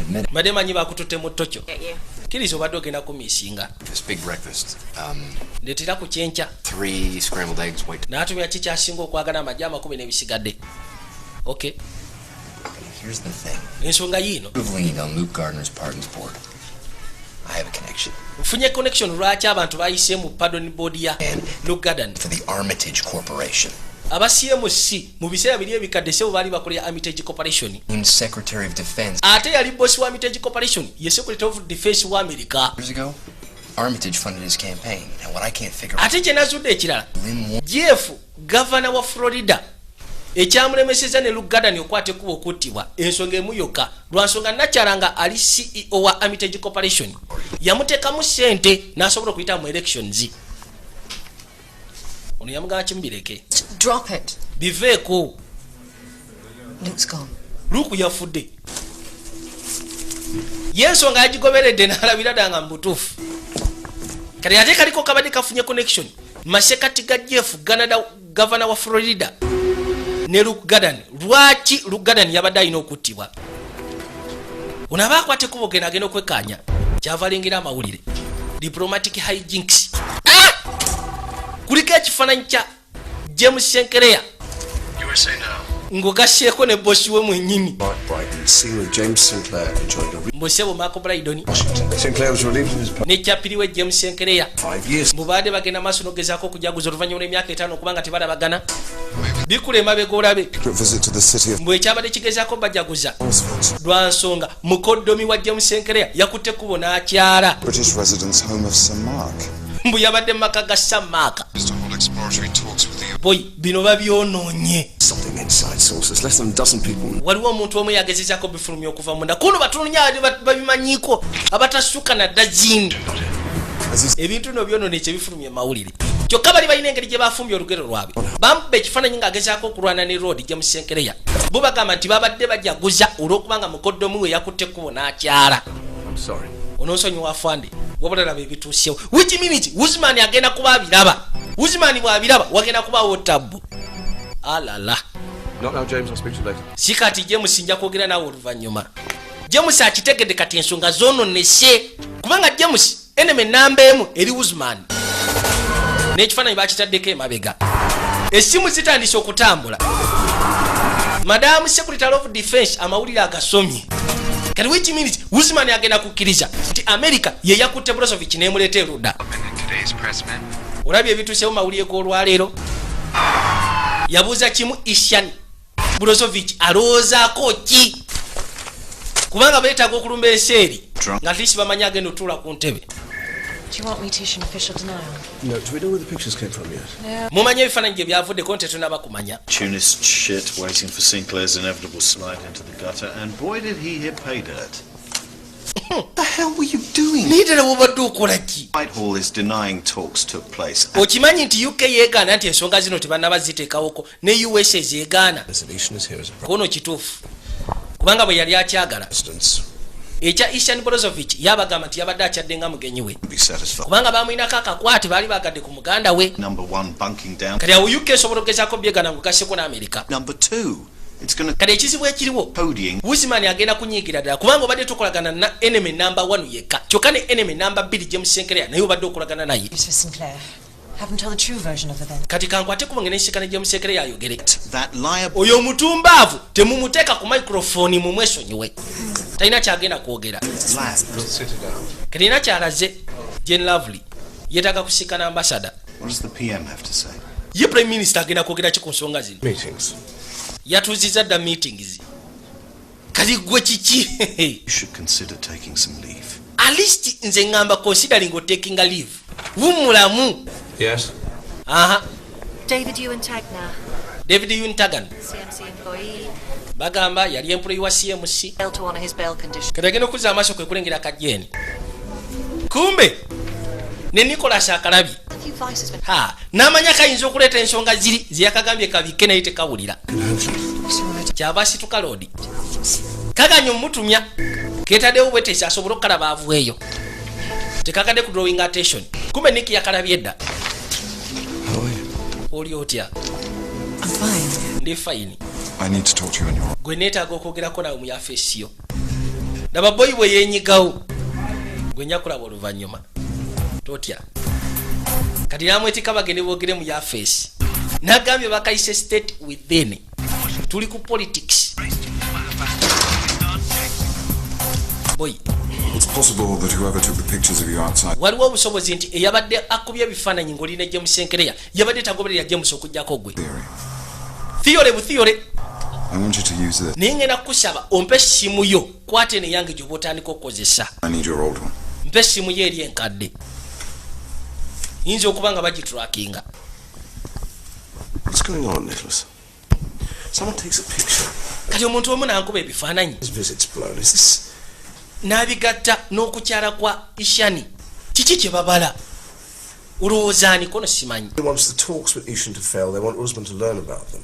Admit it. Mbadde manyi bakututte mu Tokyo. Get you. Kkiriza obadde ogenda kumiisinga. This big breakfast. Ndeetera ku kyenkya. Three scrambled eggs, white. N'atumya ki kyasinga okwagala, amagi 10 n'ebisigadde. Okay. Here's the thing. Ensonga yiino. We've leaned on Luke Gardner's pardons board. I have a connection. Nfunye connection lwaki abantu bayise mu pardon board ya Luke Garden. For the Armitage Corporation. Aba CMC mu biseera biri ebikadde sebo baali bakolera Armitage Corporation. Named Secretary of Defense. Ate yali boss wa Armitage Corporation, ye Secretary of Defense wa America. Years ago, Armitage funded his campaign. Now, what I can't figure Ate kye nazudde ekirala, Lynn Warren Jeff gavana wa Florida ekyamulemeseza ne Luke Garden okwata ekkubo okuttibwa, ensonga emu yokka, lwa nsonga nakyala nga ali CEO wa Armitage Corporation yamuteekamu ssente n'asobola okuyita mu elections. Ono yamugamba kimubireke. Drop it. Biveeko. Luke's gone. Luke yafudde. Ye ensonga yagigoberedde n'alabira ddala nga mu butuufu. Kati ate kaliko kabadde kafunye connection masekati ga Jeff Ganada, gavana wa Florida, ne Luke Garden. Lwaki Luke Garden yabadde alina okuttibwa? Ono aba akwata ekkubo genda agenda okwekkaanya, kyava alengera amawulire diplomatic hijinks. Ah! Kuliko ekifaananyi kya James Sinclair USA Now. Ng'ogasseeko ne bosi we mwennyini. Mark Brighton, seen with James Sinclair enjoying a Mbosebo Mark Brydon Washington. Sinclair was relieved of his post ne kyapiriwe James Sinclair 5 years. Mubadde bagenda maaso n'ogezaako okujaguza oluvannyuma lw'emyaka 5 okubanga tebalabagana. Bikula emabega olabe. Secret visit to the city of Mbwe ekyabadde kigezaako bajaguza Roosevelt. lwa nsonga mukoddomi wa James Sinclair yakutte ekkubo n'akyala. British residence home of Sir Mark. Mbu yabadde mu maka ga Sir Mark. Is to hold exploratory talks with the Boy, bino babyonoonye. Something inside sources. Less than a dozen people. Waliwo omuntu omu yagezezaako bifulumya okuva munda kuno batono babimanyiiko abatasuka na dazini. Ebintu no byonoona ekyebifulumya mawulire. Kyokka bali balina engeri gye bafumbye olugero lwabwe, bamuba ekifaananyi ng'agezaako okulwana ne Lord James Sinclair. Bo bagamba nti babadde bajaguza olw'okubanga mukoddomi we yakutte ekkubo n'akyala. I'm sorry. Onoonsonyiwa afande, wabula laba ebituusewo. Which minute Usman agenda kuba abiraba. Usman bw'abiraba wagenda kubaawo tabbu alala. Not now, James. I'll speak to you later. Si kati James, nja kwogera naawe oluvannyuma. James akitegedde kati ensonga zoononese, kubanga James enemy namba emu eri Usman. N'ekifaananyi bakitaddeko emabega. Essimu zitandise okutambula. Madamu Secretary of Defense amawulire agasomye kati, which means Usman agenda kukkiriza nti America ye yakutte Brosovich n'emuleeta erudda. Today's press men. Olabye ebituusewo mawulire g'olwaleero. Yabuuza kimu, Ishan Brosovich alowoozaako ki? Kubanga beetaaga okulumba ensi eri nga tisi bamanyi agenda otuula ku ntebe. Do you want me to issue an official denial? No, do we know where the pictures came from yet? Mumanyi ebifaananyi gye byavuddeko nti tetunaba kumanya. Opportunist shit waiting for Sinclair's inevitable slide into the gutter, and boy did he hit pay dirt. What the hell were you doing? Naye ddala bwobadde okola ki? Whitehall is denying talks took place. Okimanyi nti UK yeegaana nti ensonga zino tebannaba ziteekawoko, ne USA zeegaana. Resolution is here as a Kono kituufu, kubanga bwe yali akyagala president's. ekya Ishan Brozovich, yabagamba nti yabadde akyadde nga mugenyi we, Be satisfied. kubanga bamwinako akakwate, baali bagadde ku muganda we. Number one, bunking down. Kati awo UK esobola okugezaako byegana ngugasseko n'Amerika. Number two, it's going to Kati ekizibu ekiriwo, coding. Usman agenda kunyiigira ddala, kubanga obadde tukolagana na enemy number 1 yekka, kyokka ne enemy number 2 James Sinclair naye obadde okolagana naye. News for Sinclair. Have him tell the true version of events. Kati kankwate kuba ngene nsikana James Sinclair ayogere. That liable Oyo omutumbaavu temumuteeka ku microphone, mumwesonyiwe, talina kyagenda kwogera. lad. Kalina kyalaze. Jen Lovely yeetaaga kusikana ambassador. What does the PM have to say? Ye prime minister agenda kwogera ki ku nsonga zino? Meetings. Yatuuziza dda meetings. Kati gwe kiki? You should consider taking some leave. At least nze ŋŋamba considering otakinga leave, wummulamu. Yes. Aha. David Ewan Tagner, David Untagan. CMC employee, Bagamba yali employee wa CMC. failed to honor his bail condition. Kati agenda okuzza amaaso kwe kulengera kajeni, kumbe ne Nicholas akalabye. Matthew Weiss has been Ha, n'amanya kayinza okuleeta ensonga ziri zeyakagambye kabikke, naye tekawulira. Kyava asituka loodi kaganya omutumya ketaddewo bwetesi asobole okukalaba avueyo, tekagadde ku drawing attention. Kumbe Niki yakalabye edda. Oli otya? I'm fine. Ndi fine. I need to talk to you in your Gwe neetaaga okwogerako nawe mu yafeesiyo. Laba boyi bwe yeenyigawo. Gwe nja kulaba oluvannyuma, totya. Kati namwetika bagende boogere mu yafeesi. Nagambye bakayise state within, tuli ku politics, boy. It's possible that whoever took the pictures of you outside Waliwo obusobozi nti eyabadde akubye ebifaananyi ng'olina James Senkereya yabadde tagoberera James okugjako gwe. Theory bu theory. I want you to use this. Naye ngenda kukusaba ompe essimu yo, kwata eno eyange gy'oba otandika okukozesa. I need your old one. Mpa essimu yo eri enkadde, yinza okuba nga bagitrackinga. What's going on, Nicholas? Someone takes a picture. Kati omuntu omu nankuba ebifaananyi His visit's blown. Is this n'abigatta n'okukyala kwa Ishani. Kiki kye babala? Olowooza kono? Simanyi. He wants the talks with Ishan to fail. They want Usman to learn about them.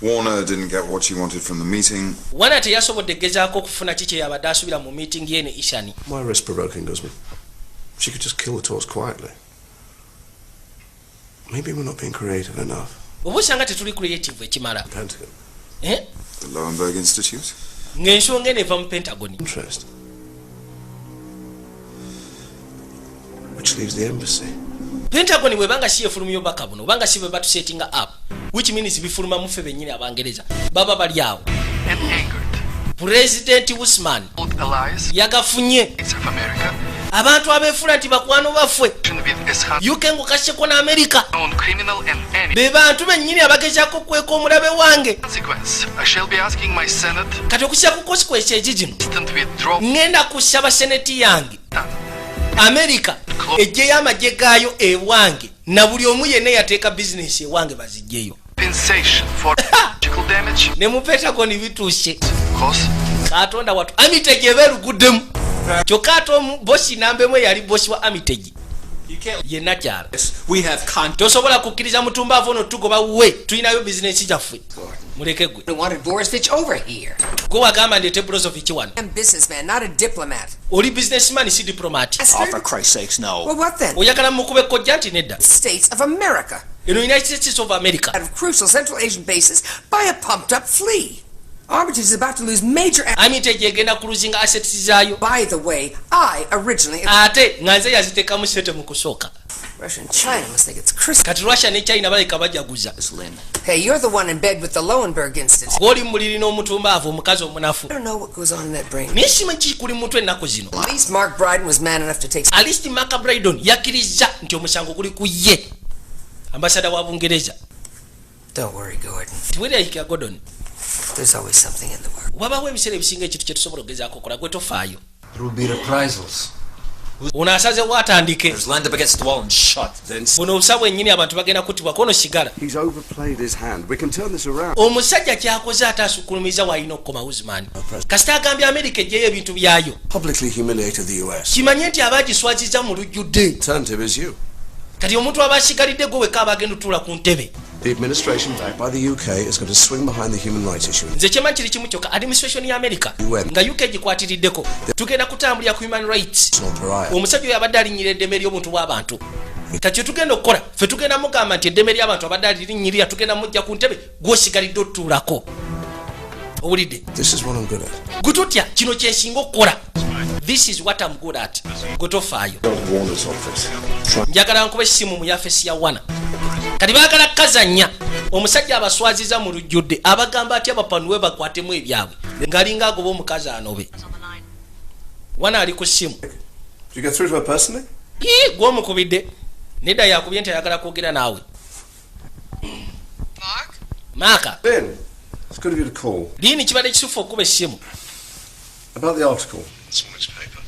Warner didn't get what she wanted from the meeting. Wana teyasobodde gezaako okufuna ki kye yabadde asuubira mu meeting ye ne Ishani. Why risk provoking Usman? She could just kill the talks quietly. Maybe we're not being creative enough. Oba osanga tetuli creative ekimala. Pentagon. Eh? The Lowenberg Institute? Ng'ensonga eno eva mu Pentagon. Interest. Which leaves the embassy. Pentagon bwebanga si efulumya obubaka buno, obanga si bwe batusettinga up, which means bifuluma muffe bennyini. Abangereza baba bali awo. President Usman yagafunye abantu abeefula nti bakwano baffe, UK ngukaseko ne Amerika, be bantu bennyini abagezaako okweka omulabe wange. Kati okusya ku consequence egi gino, ŋŋenda kusaba seneti yange Amerika ejjeyo amagye gaayo ewange, na buli omu yenna yateeka bizinesi ewange bazijjeyo. Ne mu Pentagon bituuse. Katonda watu, Armitage eba eruguddemu. Kyokka ate bosi namba emu eyali bosi wa Armitage yenna kyala. We have con- Tosobola kukkiriza mutumbaavu ono tugoba we, tulinayo bizinesi gyaffe, muleke gwe. We wanted Borisovich over here. Gwe wagamba ndeete Brozovich wano. I'm a businessman, not a diplomat. Oli businessman, si diplomat. Oh, for Christ's sakes, no. Well, what then? Oyagala mukube kojja nti nedda. States of America. Eno United States of America. Out of crucial Central Asian bases by a pumped up flea. Armitage is about to lose major. Armitage egenda kuluzinga assets zaayo. By the way, I originally. Ate nga nze yaziteekamu sente mu kusooka. Russia and China must think it's Christmas. Kati Russia ne China baleka bajaguza. Hey, you're the one in bed with the Lowenberg Institute. Gwoli muliri n'omutumbaavu omukazi omunafu. I don't know what goes on in that brain. Naye simanyi kikuli mutwe ennaku zino. At least Mark Bryden was man enough to take. At least Mark Brydon yakkiriza nti omusango guli ku ye, ambasada wa Bungereza. Don't worry, Gordon. Tiwerayikira, Gordon. There's always something in the world. Wabawo ebiseera ebisinga ekintu kyetusobola okugezaako okukola. Gwe tofaayo. There will be reprisals. Ono asazewo atandike. There's lined up against the wall and shot. Buno obusa bwennyini abantu bagenda kuttibwa kono sigala. He's overplayed his hand. We can turn this around. Omusajja kyakoze ate asukulumiza waalina okukoma. Usman kasita agambye Amerika ejjeyo ebintu byayo. Publicly humiliated the US. Kimanye nti abagiswaziza mu lujjudde. Alternative is you. Kati omuntu aba asigalidde gwe wekka abagenda otuula ku ntebe. The administration backed by the UK is going to swing behind the human rights issue. Nze kyemanyi kiri kimu kyokka, administration ya America UN. nga UK gikwatiriddeko, tugenda kutambulira ku human rights. National pariah. Omusajja oyo abadde alinnyira eddembe ly'obuntu bw'abantu. Kati kyetugenda okukola ffe, tugenda mugamba nti eddembe ly'abantu abadde alirinnyirira, tugenda mujja ku ntebe, gwosigalidde otutuulako. Owulidde? This is what I'm good at. Gwe totya, kino kyensinga okukola. This is what I'm good at. Gwe tofaayo. Don't warn us office. Try. Njagala nkuba essimu mu yafesi ya wana. Kati baagala kazannya omusajja abaswaziza mu lujjudde, abagamba atya bapanuwe bakwatemu ebyabwe ng'alinga agoba omukazi anobe. Wana ali ku ssimu. Did you get through to her personally? Ii, gw'omukubidde nedda, yakubye nti ayagala kwogera naawe, Maaka. Lynn, it's good of you to call. Liini, kibadde kisufu okuba essimu. About the article.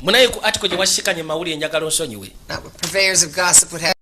Munaye ku article gye wasikanye mu mawulire, njagala onsonyiwe. Not what purveyors of gossip would have.